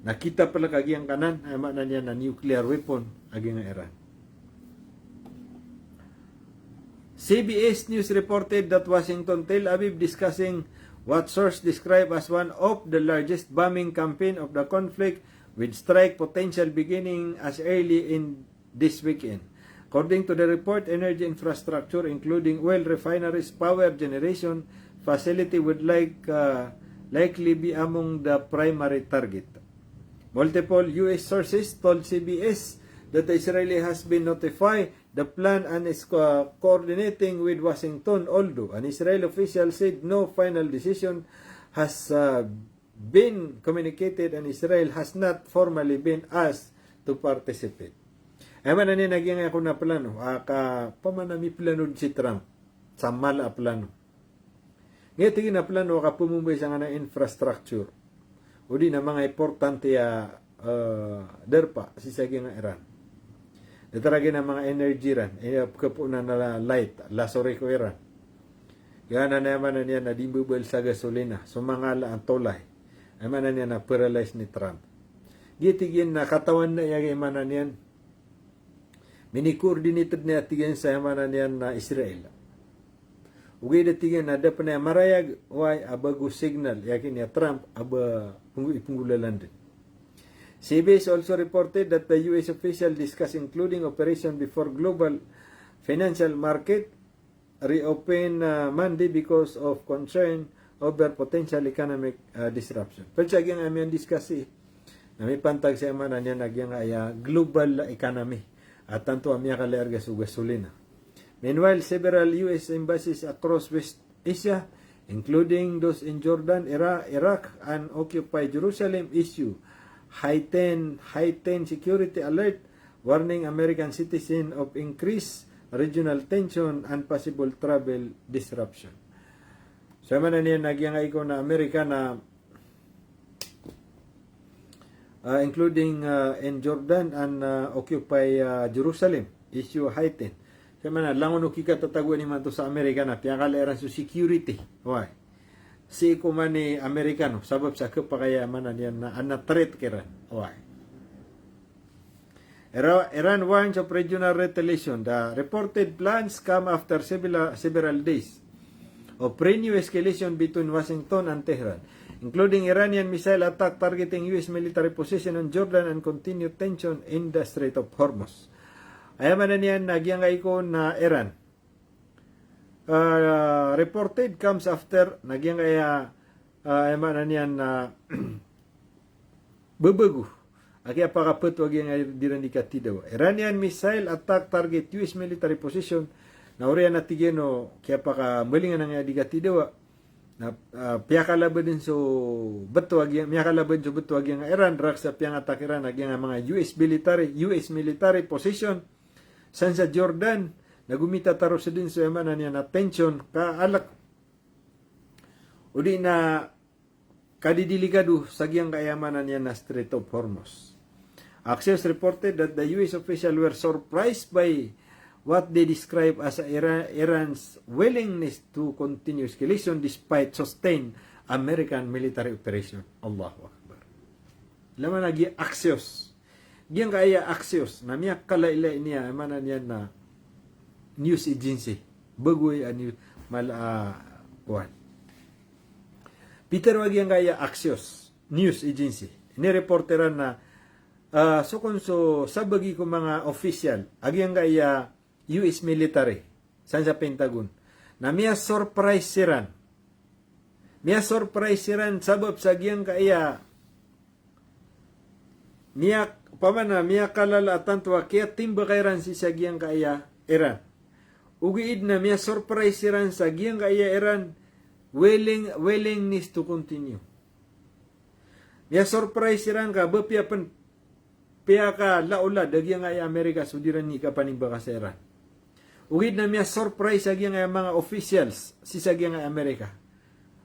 Na kitaplk a giyangkanan, aya maana niyan na nuclear weapon a giyangkaya Iran. C B S News reported that Washington, Tel Aviv discussing what source describe as one of the largest bombing campaign of the conflict, with strike potential beginning as early in this weekend. According to the report, energy infrastructure, including oil refineries, power generation facility, would like, uh, likely be among the primary target. Multiple U S sources told C B S that Israel has been notified the plan and is co-, coordinating with Washington, although an Israel official said no final decision has, uh, been communicated and Israel has not formally been asked to participate. Aya maana niyan na giyangkaya kon a plano, a ka, opama na miplano si Trump sa mala a plano. Giya tig iyan a plano a kapmomboy sangkanan a infrastructure, odi na manga importante a, eh, darpa sii sa giyangkaya Iran. Datar a giyangkaya manga energy iran, eh, pkhapoon a light, lasori ko Iran. Giyanan aya maana niyan na di mbabal sa gasolina, so manga ala a tolay. Aya maana niyan na paralyze ni Trump. Giya tig iyan na katawan na aya, aya maana niyan, mini-coordinated niyan, tig iyan, sa aya maana niyan na Israel. Ogaid a tig iyan na da pn aya marayag, wai, a ba go signal, aya kini a Trump, a ba png-, ipnggolalan dn. C B S also reported that the U S official discussed including operation before global financial market reopen, uh, Monday because of concern over potential economic, uh, disruption. Pd sa giyangkaya miyan-discuss i, na mipantag sa aya maana niyan a giyangkaya global economy a tanto a miyakala i arga so gasolina. Meanwhile, several U S embassies across West Asia, including those in Jordan, Ira-, Iraq, and occupied Jerusalem, issue heightened, heightened security alert warning American citizen of increased regional tension and possible travel disruption. So, aya maana niyan na giyangkai kon a Amerika na ah, including, ah, in Jordan and, ah, occupy, ah, Jerusalem, issue heightened. Aya maana, langon o kikatatagoan imanto sa Amerika na piyakala iran so security. Oway. Sii ko mani Amerikano, sabap sa khapakay a maana niyan na, na threat kiran. Oway. Ira-, Iran warns of regional retaliation. The reported plans come after several, several days of renewed escalation between Washington and Tehran, including Iranian missile attack targeting U S military position on Jordan and continued tension in the Strait of Hormuz. Aya maana niyan na giyangkai kon a Iran, ah, reported comes after, na giyangkai a, ah, aya maana niyan na babago a kiyapakapto a giyangkai a di iran di katidawa. Iranian missile attack target U S military position. Na oriyan a tig iyan o kiyapakambalingan angkaya di katidawa na, ah, piyakalabadan so beto a giyang, miyakalabadan so beto a giyangkai a Iran, rakes a piyangattack iran a giyangkai a manga U S military, U S military position san sa Jordan, na gomitataro sa den so aya maana niyan na tension, kaalek, o di na kadidilikado sa giyangkai a maana niyan na Strait of Hormuz. Axios reported that the U S official were surprised by what they describe as Ira-, Iran's willingness to continue escalation despite sustained American military operation. Allahu Akbar. Aya maana giya Axios. Giyangkai a Axios na miyakalailai niyan, aya maana niyan na news agency. Bago a news, mal-, ah, kowan. Pitharo a giyangkai a Axios news agency, inireport iran na, ah, so kon so sabagi ko manga official a giyangkai a U S military san sa Pentagon na miyasurprise siran. Miyasurprise siran sabap sa giyangkai a miyak-, opama na miyakalala a tanto a kiyatimbaka iran sii sa giyangkai a Iran. Ogaid na miyasurprise siran sa giyangkai a Iran willing, willingness to continue. Miyasurprise siran ka ba piya pen piyakalaolad a giyangkai a Amerika so di iran i kapanimbaka sa Iran. Ogaid na miyasurprise a giyangkai a manga officials sii sa giyangkai a Amerika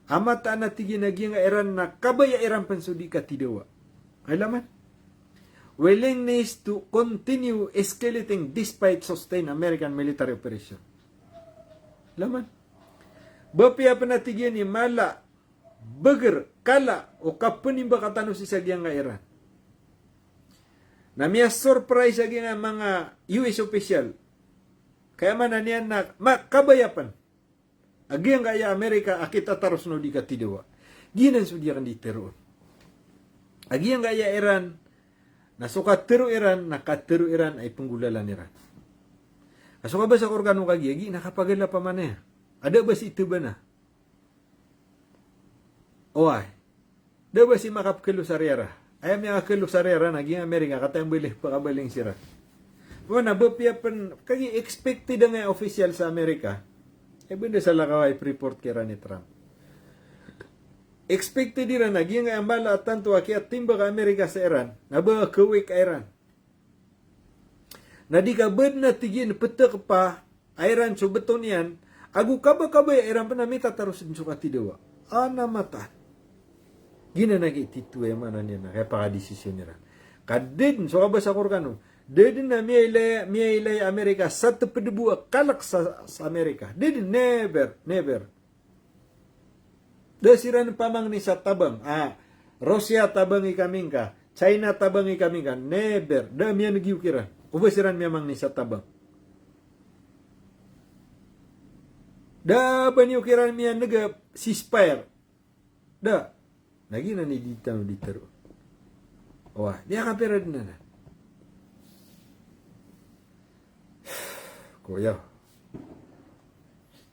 a mataan a tig iyan a giyangkai a Iran na kabaya iran pen so di katidawa. Aya laman, willingness to continue escalating despite sustained American military operation. Aya laman, ba piya pen a tig iyan i mala, beger, kala o kapenimbaka tano sii sa giyangkai a Iran, na miyasurprise a giyangkai a manga U S official. Ka aya maana niyan na ma-, kabaya pen a giyangkai a Amerika a kitataros o di katidawa. Giyanan so di akn di tharoon. A giyangkai a Iran na so katharo iran na katharo iran a ipenggolalan iran. A so kabasa ko rkano kagiya, giya na kapagalap a manaya a da ba sii tebana. Oway. Da ba sii makapekelo sa riyara. Aya miyakakelo sa riyara na giyangkai a Amerika, kataya mbalay pakabaling siran. Opama na ba piya pen, kagiya expected angkaya a official sa Amerika. Aya ba anda salakaw a ipireport kiran i Trump. Expected iran a giyangkai a mala a tanto a kiyatimbaka a Amerika sa Iran na ba kawik a Iran. Na di ka ba den a tig iyan petekpa a Iran so beto niyan, ago kabakabaya iran pen a mitataros den so katidawa. Ana mataan. Giyanan a kitito, aya maana niyan na kiyapakadesisyon iran. Ka da den, so kabasa ko rkano, da den a miyailay, miyailay a Amerika sa teped bo a kalek sa, sa Amerika. Da den, never, never. Da siran pamangni sa tabang, ah, Russia tabangi kami ngka, China tabangi kami ngka, never. Da miyaneg iyo kiran. O ba siran miyamangni sa tabang. Da ba niyo kiran miyaneg a ceasefire. Da. Na giyanan i di tano di tharoon. Oway, miyakapira den anan. Koya.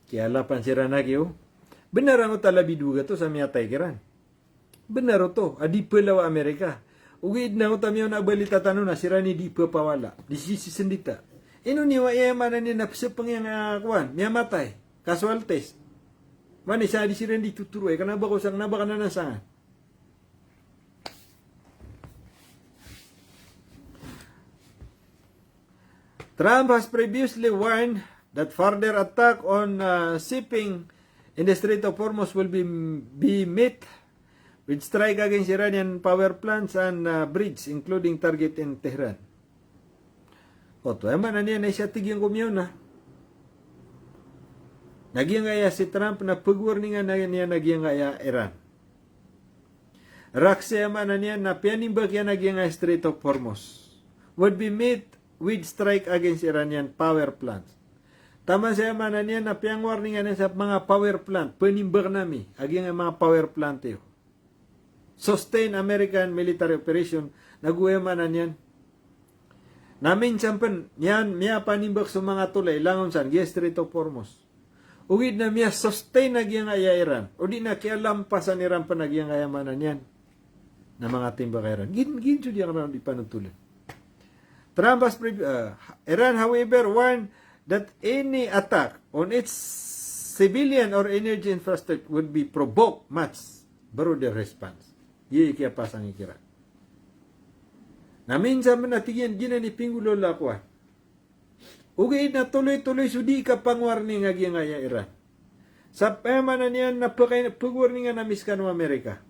Kiyalapan siran aki o. Benar angkoto a labi dowa gatos a miyatay kiran. Benar oto a di pelaw a Amerika. Ogaid na angkoto a miyaona a balita tano na siran i di pepawala. Di sisisendita. Ino niyo, aya maana niyan na pesepeng iyan a kowan, miyamatay. Casualties. Mani sa di siran di totoroay, kena ba ko sa, kena ba ka nanansangan. Trump has previously warned that further attack on, uh, shipping in the Strait of Hormuz will be, be met with strike against Iranian power plants and, uh, bridge, including target in Tehran. Oto, aya maana niyan na isa tig iyan ko miyaona na giyangkaya si Trump na pagwarningan iyan a giyangkaya Iran. Rakes, aya maana niyan na piyanimbak iyan a giyangkaya Strait of Hormuz would be met with strike against Iranian power plants. Taman sa, aya maana niyan na piyangwarningan iyan sa manga power plant, panimbakn ami a giyangkaya manga power plant iyo. Sustain American military operation, nago aya maana niyan na minsan pn iyan miyapanimbak so manga tolay langon san giya Strait of Hormuz. Ogaid na miya-sustain a giyangkaya Iran, odi na kiyalampasan Iran pn a giyangkaya, aya maana niyan na manga timbak a Iran. Gin, gin so di akn di panotolan. Trump has pre-, uh, Iran, however, warned that any attack on its civilian or energy infrastructure would be provoke much broader response. Giya i kiyapasang iran. Na minsan pn a tig iyan, giyanan i pinggolawlaa ko a. Ogaid na toloy-toloy so di kapangwarning a giyangkaya Iran. Sa, aya maana niyan na pakain, pagwarningan ami skano Amerika.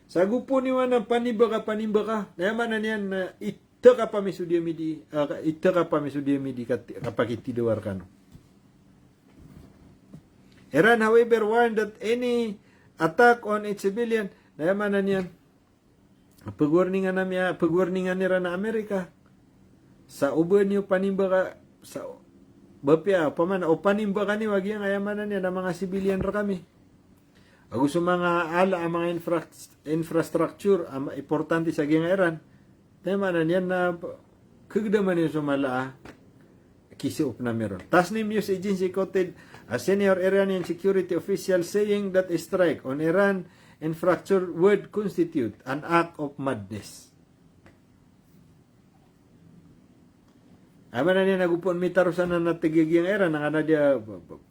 Sa go pn i wanan panimbaka, panimbaka, na aya maana niyan na itakap ami so di ami di, ah, itakap ami so di ami di kat-, kapakitidawa rkano. Iran, however, warned that any attack on its civilian, na aya maana niyan, pagwarningan ami a, pagwarningan iran a Amerika. Sa o ba niyo panimbaka, sa, ba piya, opama na o panimbaka niyo a giyangkaya, aya maana niyan na manga civilian rkami ago so manga ala a manga infra-, infrastructure a ma-, importante sa giyangkaya Iran. Aya maana niyan na kagdaman iyan so mala a kisoopn ami ron. Tasnim news agency quoted a senior Iranian security official saying that a strike on Iran infrastructure would constitute an act of madness. Aya maana niyan na go pn mitaros anan a tig a giyangkaya Iran, na kna a di a, ah,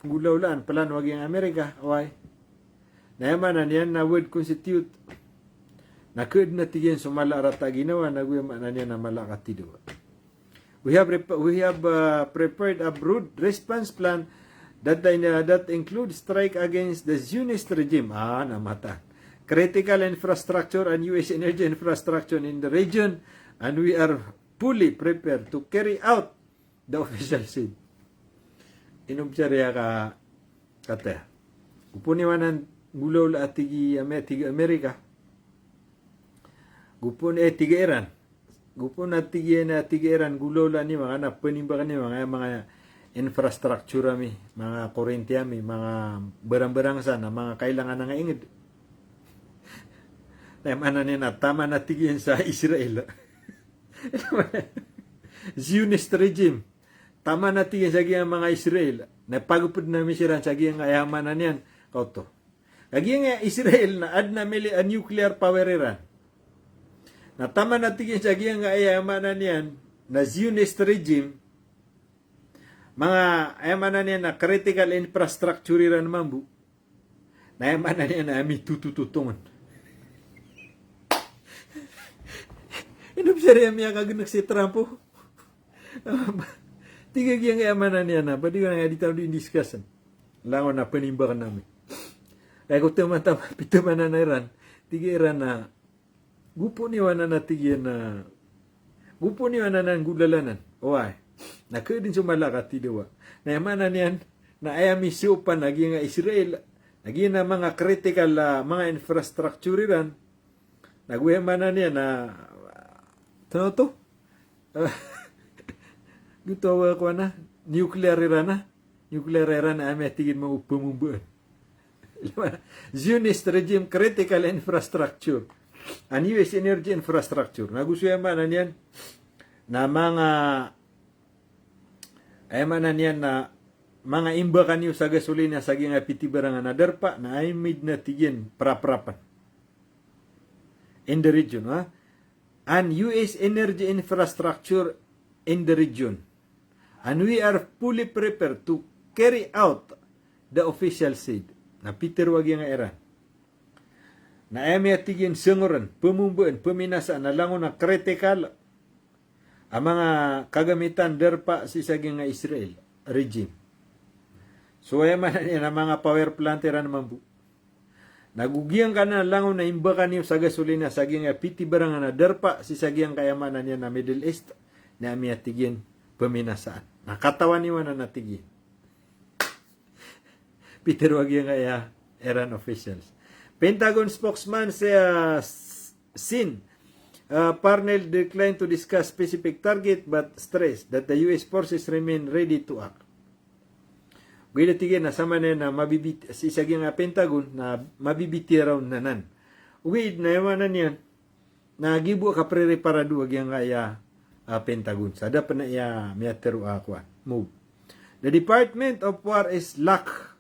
pnggolawlaan, plano a giyangkaya Amerika, oway. Na aya maana niyan na would constitute, na kd na tig iyan so mala a rata a ginawa, nago aya maana niyan na mala a katidawa. We have rep-, we have, uh, prepared a broad response plan that, uh, that includes strike against the Zionist regime. Ah, na mataan. Critical infrastructure and U S energy infrastructure in the region, and we are fully prepared to carry out the official said. Inobserba ka, kataya. Go pn i wanan golawla a tig i Ame-, tig a Amerika. Go pn, eh, tig a Iran. Go pn a tig iyan a, tig a Iran, golawla niyo, manga na panimbaka niyo manga, manga infrastructure ami, manga korinti ami, manga barang-barang san a manga kailangan a ngka ingd. Na aya maana niyan na taman a tig iyan sa Israel. Zionist regime. Taman a tig iyan sa giyangkaya manga Israel. Na pagopd ami siran sa giyangkaya, aya maana niyan, kaoto. Ka giyangkaya Israel na adn a mili-, a nuclear power iran. Na taman a tig iyan sa giyangkaya, aya maana niyan na Zionist regime, manga, aya maana niyan na critical infrastructure iran mambo, na aya maana niyan na ami totototongn. Inobserba ami a kagnk si Trump o. Tig a giyangkaya, aya maana niyan na, ba di ko na nga di tano di discuss. Langon a panimbakn ami. Kay ko taman, taman, pitaman a Iran. Tig a Iran na, go pn i wanan a tig iyan a, go pn i wanan a nggolawla anan. Oway. Na kdn so mala a katidawa. Na aya maana niyan na aya misopan a giyangkaya Israel, na giyangkaya manga critical a manga infrastructure iran, nago aya maana niyan na, tano oto? Giyoto a, kowan a, nuclear iran a, nuclear iran a aya tig iyan mambo pmombaan. Zionist regime critical infrastructure and U S energy infrastructure. Nago so, aya maana niyan na manga, aya maana niyan na manga imbaka niyo sa gasolina sa giyangkaya pitibarangan a darpa, na aya midn a tig iyan praprapn in the region, ha? And U S energy infrastructure in the region. And we are fully prepared to carry out the official said. Na pitharo a giyangkaya Iran na aya miyatig iyan sangorn, pmombaan, pminasaan a langon a critical a manga kagamitan darpa sii sa giyangkai a Israel regime. So aya maana niyan na manga power plant iran mambo. Na go giyangkanan a langon a imbaka niyo sa gasolina sa giyangkai a pitibarangan a darpa sii sa giyangkai a maana niyan na Middle East, na aya miyatig iyan peminasaan. Na katawan iyo anan a tig iyan. Pitero a giyangkai a Iran officials. Pentagon spokesman sa, ah, s-, Sin, ah, Parnell declined to discuss specific target but stressed that the U S forces remain ready to act. Ogaid a tig iyan na samanaya na mabibit-, sii sa giyangkai a Pentagon na mabibitiya ron anan. Ogaid na aya maana niyan na giya bo kapreparado a giyangkai a, ah, Pentagon. Sa da pen aya miyatero a kowan, move. The Department of War is lock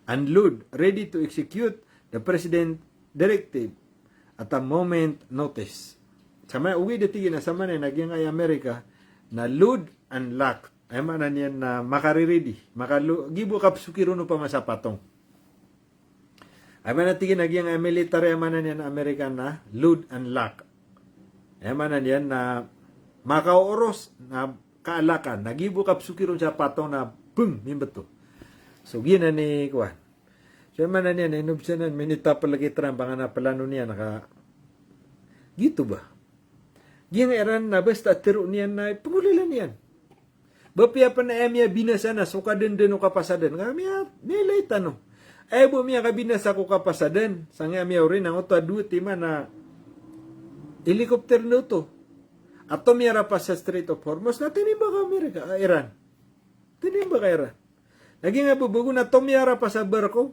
and load, ready to execute the president directive at a moment notice. Samanaya, ogaid a tig iyan na samanaya na giyangkai a Amerika na load and lock. Aya maana niyan na makariridi, makalo-, giya bo kapsoki ron opama sa patong. Aya maana tig iyan a giyangkai a military, aya maana niyan a Amerika na load and lock. Aya maana niyan na makaoros na kaalakan, na giya bo kapsoki ron sa patong na beng, mimbeto. So giyanan i kowan. So aya maana niyan na inobsanan, minitapel ki Trump angkanan a plano niyan ka, giyoto ba. Giyangkai a Iran na basta tero niyan na penggolalan iyan. Ba piya pen aya miyabinasa na so kadenden o kapasadan, ka miya, miyailay tano. Aya bo miyakabinasa ko kapasadan, sangkaya miyaori na ngoto a dowa timan a helicopter na oto a tomiyarap sa Strait of Hormuz, na tinimbak a Amerika, ah, Iran. Tinimbak a Iran. Na giyangkai a bebegon a tomiyarap sa barko,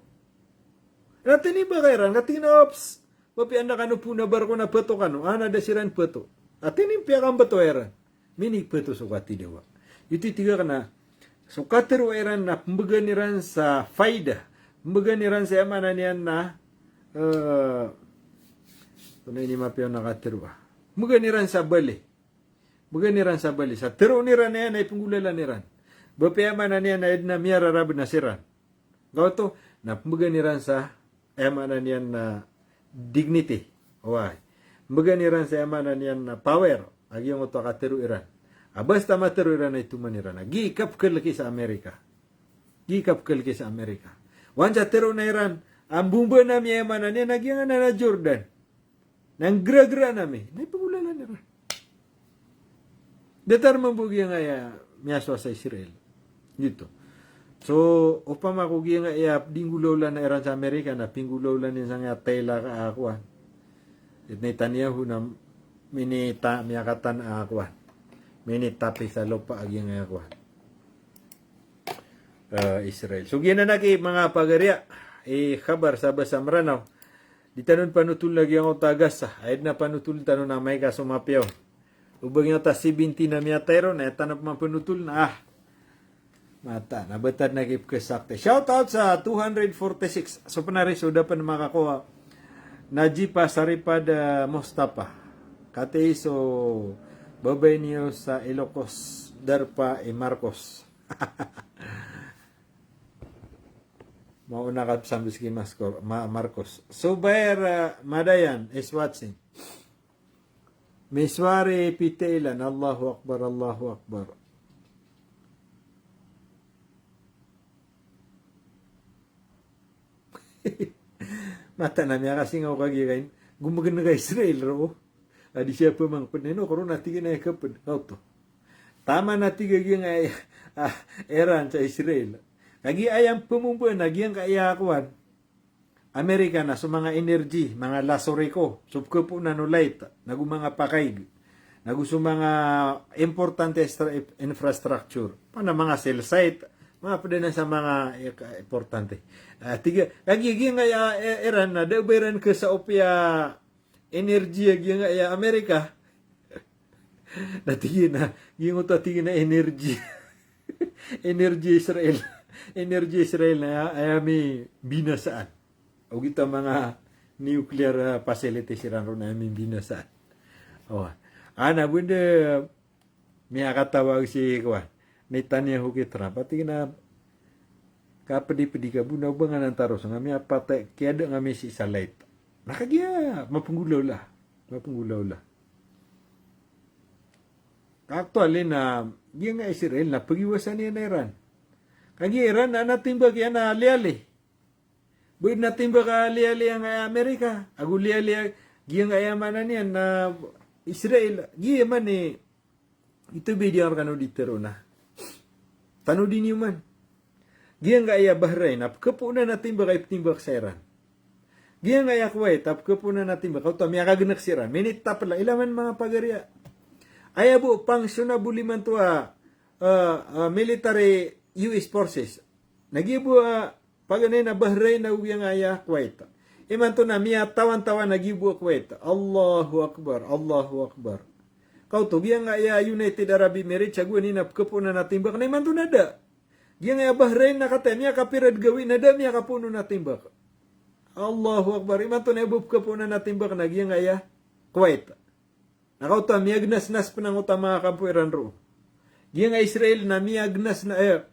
na tinimbak a Iran. Ka tig iyan a, ops, ba piya anda kano poon a barko na peto kano, ah, na da siran peto. A tinimbak a mbeto a Iran. Minipeto so katidawa. Giyoto i tig akn a so katero a Iran na pembegan iran sa faida. Pembegan iran sa aya maana niyan na, eh, antonaa ini mapiya on a katero a. Pembegan iran sa bali. Pembegan iran sa bali. Sa tero iran aya na ipenggolalan iran. Ba piya aya maana niyan na aya den a miyararab na siran. Gawto, na pembegan iran sa aya maana niyan na dignity. Oway. Pembegan iran sa aya maana niyan na power. A giyangkoto a katero iran. A basta matero iran na itoman iran. A giya i kapekhaleki sa Amerika. Giya i kapekhaleki sa Amerika. Oway, sa tero na iran a mbomba ami, aya maana niyan na giyangkanan a Jordan. Na nggerageraan ami, na ipenggolalan iran. Datar mambo giyangkaya miyasowa sa Israel. Giyoto. So opama ko giyangkaya di nggolaolan iran sa Amerika na pinggolaolan iyan sangkaya tela ka a kowan. It Netanyahu na minita miyakatan a kowan. Minitapi sa lopa a giyangkaya kowan. Eh, Israel. So giyanan aki manga pagariya i khabar sa basa Meranaw. Di tano on panotol a giyangkoto a Gaza. Aya den a panotol tano na amay ka so mapiya on. O ba giyangkoto a seventeen a miyatay ron, aya tano pman panotol na, ah. Mataan a ba tano aki pekesakti. Shout out sa two hundred forty-six. So pn ari so da pn makakowa. Najipa Saripad, eh, Mustafa. Katii so babay niyo sa Ilocos, darpa i Marcos. Maona ka sambis ki Maskor-, Ma-, Marcos. Subair, eh, Madayan is watching. Miswari Pitailan, Allahu Akbar, Allahu Akbar. Mataan a miyakasingaw ka giya kain. Gomegen ka Israel roo. A di siya pemangped, ino ko ron a tig iyan a aya kaped. Gawto. Taman a tig a giyangkaya, ah, Iran sa Israel. Kagiya aya pemomba na giyangkaya kowan. Amerika na so manga energy, manga lasoriko, so pekepoonan o light, nago manga pakaig, nago so manga importante estra-, infrastructure, pn a manga cell site, manga ped anan sa manga, eh, ka-, importante. Ah, tig a, kagiya giyangkaya, eh, Iran na da a ba iran kesaopi a energy a giyangkaya Amerika. Na tig iyan a, giyangkoto a tig iyan a energy. Energy Israel. Energy Israel na aya, aya mibinasaan. Ogaid a manga nuclear, ah, facilities iran ron na aya mibinasaan. O. Ana bo da miyakatawag si kowan, Netanyahu ki Trump. A tig iyan a kapedipedi ka bo na o ba nganan taro sa nga miyapatay, kiyada nga miyasii sa light. Na kagiya mapenggolaola. Mapenggolaola. Ka aktual iyan na giyangkaya Israel na pagiwasan iyan a Iran. Kagiya Iran na, na timbak iyan a liyali. Ba adn a timbak a liyali angkaya Amerika, ago liyali a giyangkaya maana niyan na Israel. Giya man i, ito ba i di akn kano di tharoon a, tanodi niyo man. Giyangkaya Bahrain a pkhapoon a timbak a iptimbak sa Iran. Giyangkaya Kuwait a pkhapoon a timbak, oto a miyakagnak si Iran. Minit tapla, ila man manga pagariya. Aya bo pangsiyon a bo limanto a, ah, ah, military U S forces. Na giya bo, ah, paganay na Bahrain ago giyangkaya Kuwait. Imanto na miyatawan-tawan a giya bo a Kuwait. Allahu Akbar, Allahu Akbar. Kaoto, giyangkaya United Arab Emirates, ago aya na pkhapoon a timbak, na imanto na da. Giyangkaya Bahrain na kataya miyakapira dn gawii na da miyakapoon a timbak. Allahu Akbar. Imanto na aya bo pkhapoon a timbak na giyangkaya Kuwait. Na kaoto a miyagnasnas pn angkoto a manga kampo iran roo. Giyangkaya Israel na miyagnas na, eh,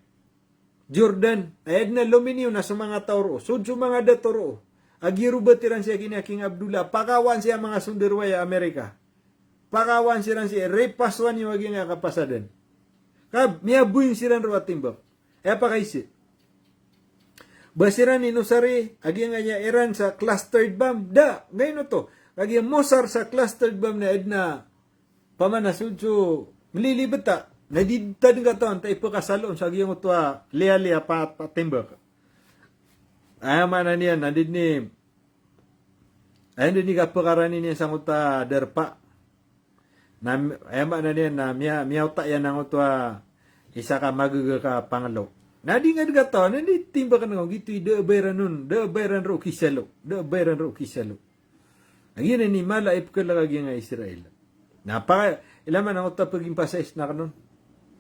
Jordan, aya dn a lominiyo na so manga taw roo, so, so manga dato roo. A giya robat iran si aki niyan a King Abdullah, pakawaan siya manga sondarwaya Amerika. Pakawaan siran si, ripasowan iyo a giyangkaya kapasadan. Ka miyaboying siran roo a timbak. Aya pakaiza. Ba siran inosari a giyangkaya Iran sa clustered bomb? Da, ngaino oto. Kagiya mosar sa clustered bomb na aya dn a pamana so, so mlilibet a, na di ta dn katawan ta ipkhasalo on sa giyangkoto a liyali a pa, patimbak. Aya maana niyan na di dn i, aya dn i kapkarani niyan sangkoto a darpa. Na, aya maana niyan na miya, miyaota iyan angkoto a isa ka magaga ka panglo. Na di nga dn katawan, na di timbak na, o giyoto i da a ba iran on, da a ba iran roo kisalo, da a ba iran roo kisalo. Na giyanan i mala a ipkhalk a giyangkaya Israel. Na pa, ila man angkoto a pagimpasais na kn on.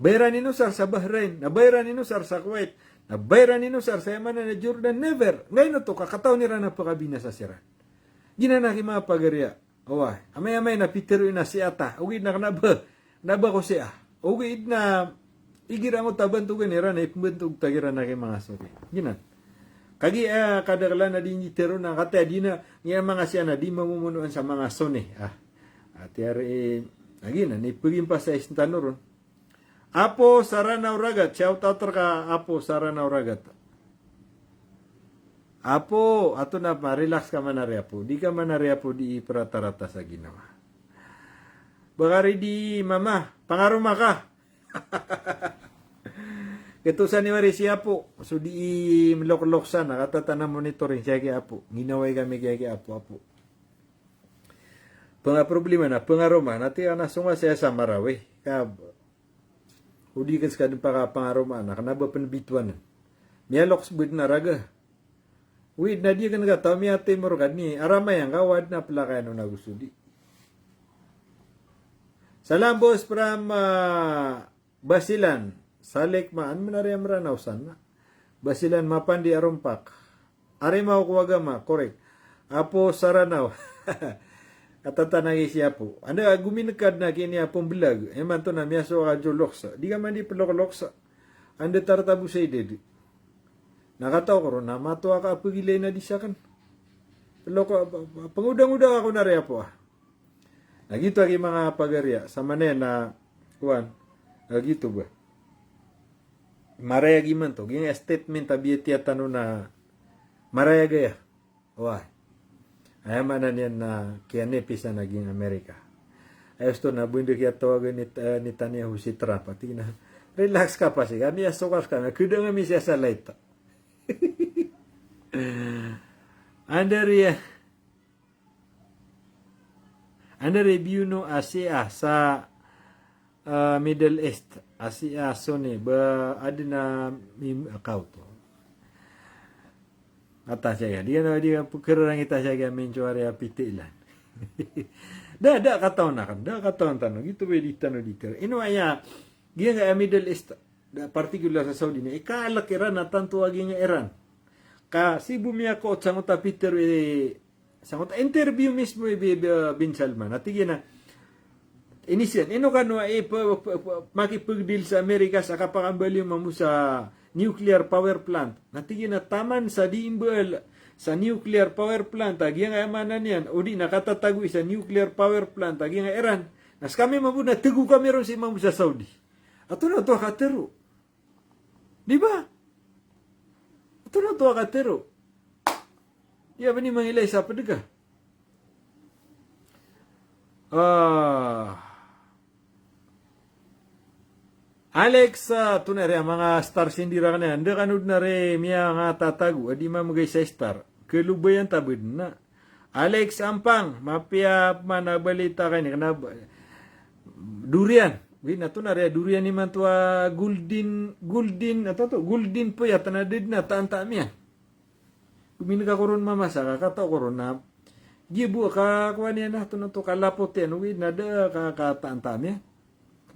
Ba iran inosar sa Bahrain, na ba iran inosar sa Kuwait, na ba iran inosar sa, aya maana niyan, Jordan, never. Ngaino oto ka katawan iran a pkhabinasa siran. Giyanan aki manga pagariya. Oway, amay-amay na pitero iyan a Shia ta. Ogaid na kna ba, kna ba ko Shia. Ogaid na igira angkoto a bantogan iran na ipmbantog ta kiran aki manga Sunni. Giyanan. Kagiya, eh, kadaklan a di niyo tharoon a kataya di na, giya manga Shia na di mamomonoan sa manga Sunni. Ah. Ati ari, eh, lagid anan i pagimpasais tano ron. Apo Saranaw Ragat, shout out rka Apo Saranaw Ragat. Apo, antonaa pman, relax ka man ari Apo. Di ka man ari Apo di pratarata sa ginawa. Bakari di mama, pangaroma ka. Ketosan iyo ari si Apo, so di mloklok san, katatan a monitoring saya ki Apo. Ginawai kami kaya ki Apo, Apo. Pnga problema na, pangaroma, na tig iyan a songa saya sa Marawi. Ka, o di ka skadn pakapangaroma, na kna ba pn bitowan. Miyalok sbd na raga. Wid na di ka ngka taw miyatimor ka dn i, aramay angka wad na plakayan o na go so di. Salam boss from, ah, Basilan, Salik ma, an mnari a Mranaw san na. Basilan, Mapandi, Arompak. Arimaw ko agama, korek. Apo Saranaw. Katatan aki si Apo. Anda gominekad na kini Apo mbelag. Imanto na miyasowa ka so loksa. Di ka man di plokloksa. Anda tartabo sa idad. Na kataw ko ron na matowa ka a pegilay na di sakn. Peloko, pengodang-odang ako na ri Apo a. Na gioto aki manga pagariya, samanaya na, kowan, na gioto ba. Marayag imanto, giyangkaya statement a biyatiya tano na marayag aya. Oway. Aya maana niyan na kiyanipisan a giyangkai Amerika. Aya osto na bo anda kiyatawagan ni, eh, Netanyahu si Trump. Ati na, relax ka pasi. Kami a sokas kami. Keda ngami siya sa light. Anda riya. Anda riya biyono a Shia sa, ah, Middle East, a Shia Sunni, ba aden a mim-, account. Kata siya, di na, di na, pekeraran kita siya, mincoari a pitilan. Da, da katawan aken, da katawan tano, gioto ba di tano di tero. Ino aya, giyangkai a Middle East, da particular sa Saudi na, ikalek iran a tanto a giyangkai Iran. Ka sii bo miyakoot sangkoto a pitero i, sangkoto a interview mismo i Bi-, Bi-, Bin Salman. Ati giya na, inisiyan, ino kano a ipe-, pe-, pe-, makipegdil sa Amerika sa kapakambaliyo mambo sa nuclear power plant. Na ati giya na taman sa di imbal sa nuclear power plant a giyangkai a maana niyan, o di na katatagoi sa nuclear power plant a giyangkai Iran. Na skami mambo na tgo kami ron sii mambo sa Saudi. Antonaa oto a katharo? Di ba? Antonaa oto a katharo? Di a ba ni mangilay sa pd ka? Ah. Alex, ah, antonaa i manga star sii rakn iyan. Anda kano dn ari miyangatatago a di mamgay sa star? Kalobayan ta bd na. Alex Ampang, mapiya pman a balita kani, kna ba, durian. Wi, na antonaa ari a durian imanto a golden, golden, antonaa oto, golden puyat na da dn a tantam iyan. Gomin ka ko ron mamasa ka, katao ko ron na giya bo a ka, kowan iyan a, antonaa oto, kalapot iyan, wi, na da ka, katantam iyan.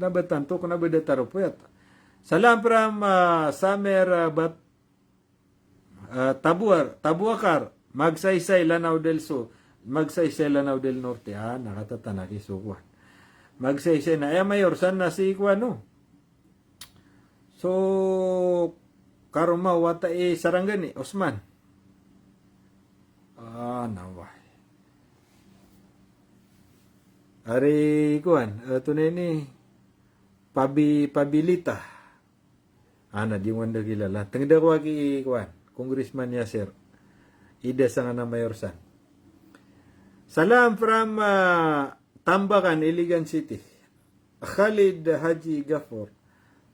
Kna ba tanto, kna ba datar o puyat. Salam from, ah, Samer, ah, Bat-, ah, Tabuar, Tabuakar, Magsaysay, Lanao del Sur, Magsaysay, Lanao del Norte. Ah, na katatanak i so kowan. Magsaysay na, aya mayor san na si kowan, no? So, karoma o wata i Sarangani, Osman. Ah, na, wah. Ari kowan, eh, antonaa ini, pabi-, pabilita. Ana, di ngka da kilala. Tngda ko aki kowan, Congressman Yasir. Ida sangkanan a mayor san. Salam from, ah, Tambakan, Iligan City. Khalid Haji Gafor.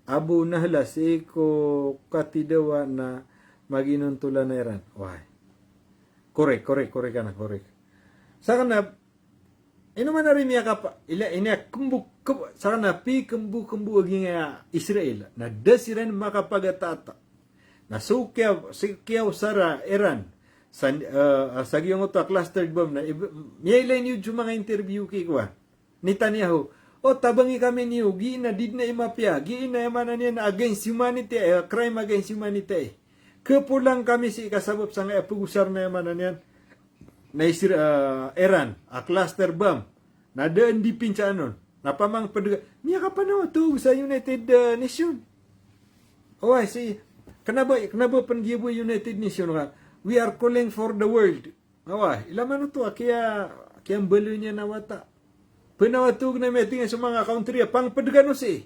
Abu Nahla, sii ko katidawa na maginontolan a Iran. Wai. Korek, korek, korek anan, korek. Sakn na, ino man ari miyakapa-, ila, ini a kmbo, kmbo, sakn na pikmbokmbo a giyangkaya Israel. Na da siran makapagataata. Na so kiya-, so kiyaosar a Iran sa, eh, sa giyangkoto a clustered bomb na, ib-, miyailay niyo so manga interview ki kowan, Netanyahu. O, tabangi kami niyo, giya na di dn a mapiya, giya na aya maana niyan against humanity, eh, crime against humanity. Khapolan kami sii ka sabap sangkaya pagosar na aya maana niyan na Isra-, eh, Iran a cluster bomb. Na da dn di pintsaan on. Na pamangpd ka, miyakapanawatog sa United, eh, Nation. O, I see. Kna ba, kna ba pn giya bo United Nation ka, "We are calling for the world." Awa, ila man oto a kiya, kiyambaloy niyan a wata. Pnawatog na miyating so manga country a pangpd kano sii.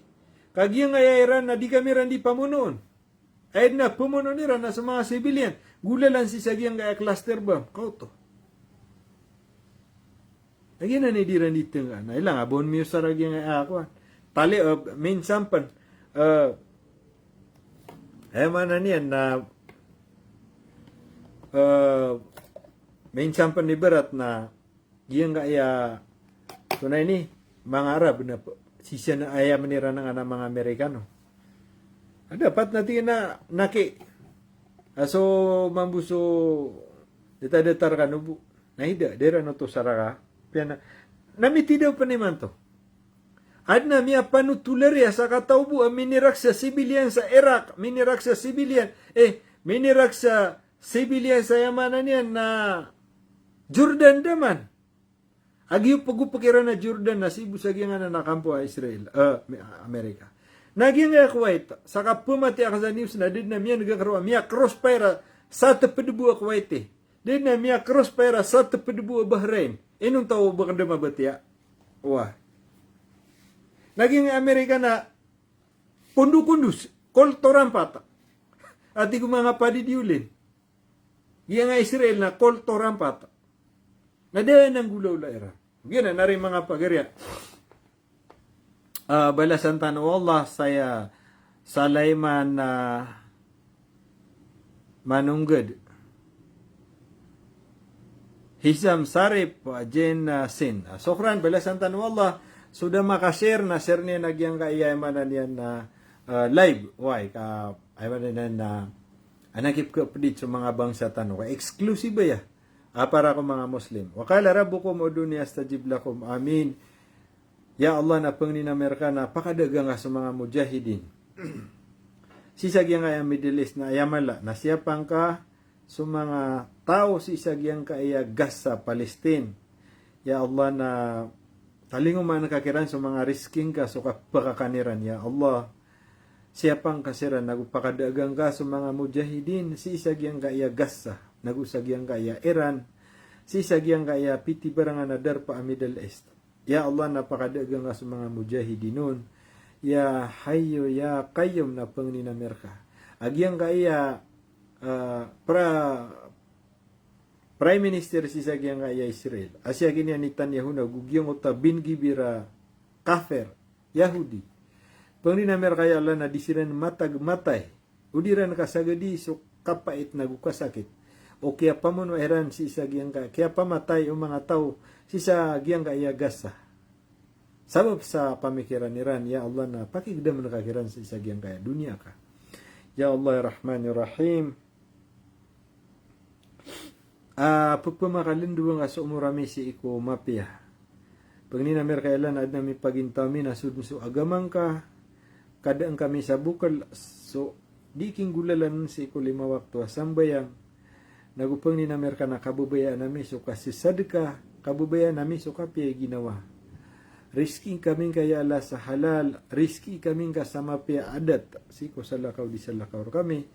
Ka giyangkaya Iran na di kami ran di pamonoon. Aya dn a pamonoon iran na so manga civilian. Golalan sii sa giyangkaya cluster bomb. Kaoto. Lagid anan i di ran di tngkaan. Na ilang a ba on miyosa ra giyangkaya, ah, kowan. Tali, eh, minsan pn, eh, aya maana niyan na, eh, minsan pn ibarat na giyangkaya, so na ini, manga Arab na p-, sii sa na aya mniran angkanan a manga Amerikano. A dapat na tig iyan a na ki, a so mambo so datar-datar kano bo. Na ida, da iran oto saraka. Piya na, na mitidaw pn imanto. Adn a miyapanotoleri a sakataw bo a minirak sa civilian sa Iraq, minirak sa civilian, eh, minirak sa civilian sa aya maana niyan na Jordan da man. A giya pagopk iran a Jordan na sii bo sa giyangkanan a kampo a Israel, eh, Mi-, Amerika. Na giyangkaya Kuwait, sa kapamatiya akn sa news na da dn a miyan'g a karo a miya-crossfire a satpd bo a Kuwait i. Da dn a miya-crossfire a satpd bo a Bahrain. Inonta o ba kn da mabatiya? Wa. Na giyangkaya Amerika na kondo-kondos, kolto rampat. A tig o manga padi di Olin. Giyangkaya Israel na kolto rampat. Na da a nanggolawla iran. Giyanan ari manga pagari a, ah, balasan tano o Allah, saya Salaiman, ah, Manonggad. Hizam Sarip, ah, Jane, ah, Sin. Ah, sokran, balasan tano o Allah. So da maka-share na share niyan a giyangkaya aya maana niyan na, ah, live. Wai, ka, aya maana niyan na, ah, na keep ka update so manga bangsa tano. Ka exclusive aya. Ah, para ko manga Muslim. Wa qala rabbukum ud'uni astajib lakum. Amin. Ya Allah, na pangnin ami rka na pakadagang ka so manga mujahidin sii sa giyangkaya Middle East na aya mala, na siyapang ka so manga taw sii sa giyangkaya Gaza, Palestine. Ya Allah, na talingomaan ka kiran so manga rizki ngka so kapakakan iran, ya Allah. Siyapang ka siran, nago pakadagang ka so manga mujahidin sii sa giyangkaya Gaza, nago sa giyangkaya Iran, sii sa giyangkaya pitibarangan a darpa a Middle East. Ya Allah, na pakadaag angka so manga mujahidin on. Ya Hayyu Ya Qayyum, na pangnin ami rka a giyangkaya, ah, pra-, Prime Minister sii sa giyangkaya Israel a si Netanyahu nago giyangkoto a Ben Gvir a kafir, Yahudi. Pangnin ami rka ya Allah na di siran matag matay o di iran kasagadi so kapait nago kasakit o kiyapamono iran sii sa giyangka, kiyapamatay o manga taw sii sa giyangkaya Gaza. Sabap sa pamikiran iran, ya Allah, na pakigdam angka kiran sii sa giyangkaya doniya ka. Ya Allah, ya Rahman, ya Rahim. Ah, pphamakalndo angka so omor ami sii ko mapiya. Pangnin ami rka ya Allah na adn a mipagintaw ami na so dn so agama ngka, kadaan kami sa bokl so di kinggolalan sii ko lima wakto a sambayang. Nago pangnin ami rka na kababayaan ami so kasasadka, kababayaan ami so kapiya i ginawa. Rizki kami ngka ya Allah sa halal, rizki kami ngka sa mapiya a adat, sii ko salakaw di salakaw rkami.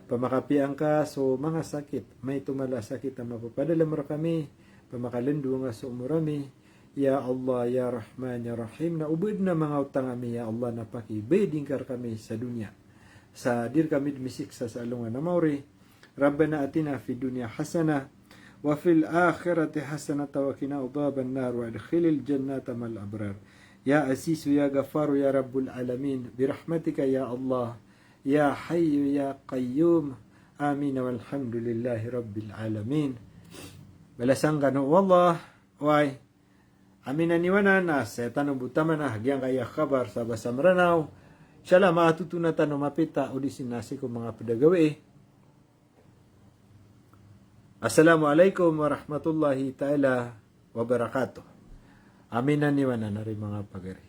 Pamakapiya ngka so manga sakit, maito mala a sakit a mapapadalm rkami, pamakalndo angka so omor ami, ya Allah, ya Rahman, ya Rahim, na o ba adn a manga otang ami, ya Allah, na pakibayadi ngka rkami sa doniya. Sa di rkami dn misiksa sa alongan a maori. Rabbana atina fid dunya hasanah, wa fil akhirati hasanatan wa qina adhaban nar, wa adkhilnal jannata ma'al abrar. Ya Azizu, ya Ghaffaru, ya Rabbal alamin, bi rahmatika ya Allah, ya Hayyu, ya Qayyum. Amin, walhamdulillahi rabbil alamin. Balasan kano o Allah, oway. Aminan iyo anan a saya tano bo taman a giyangkaya khabar sa basa Mranaw. Insha Allah, makatotona tano mapita o di sii na sii ko manga pd a gawii. Assalamu alaikum warahmatullahi taala wabarakatuh. Aminan iyo anan, ari manga pagari.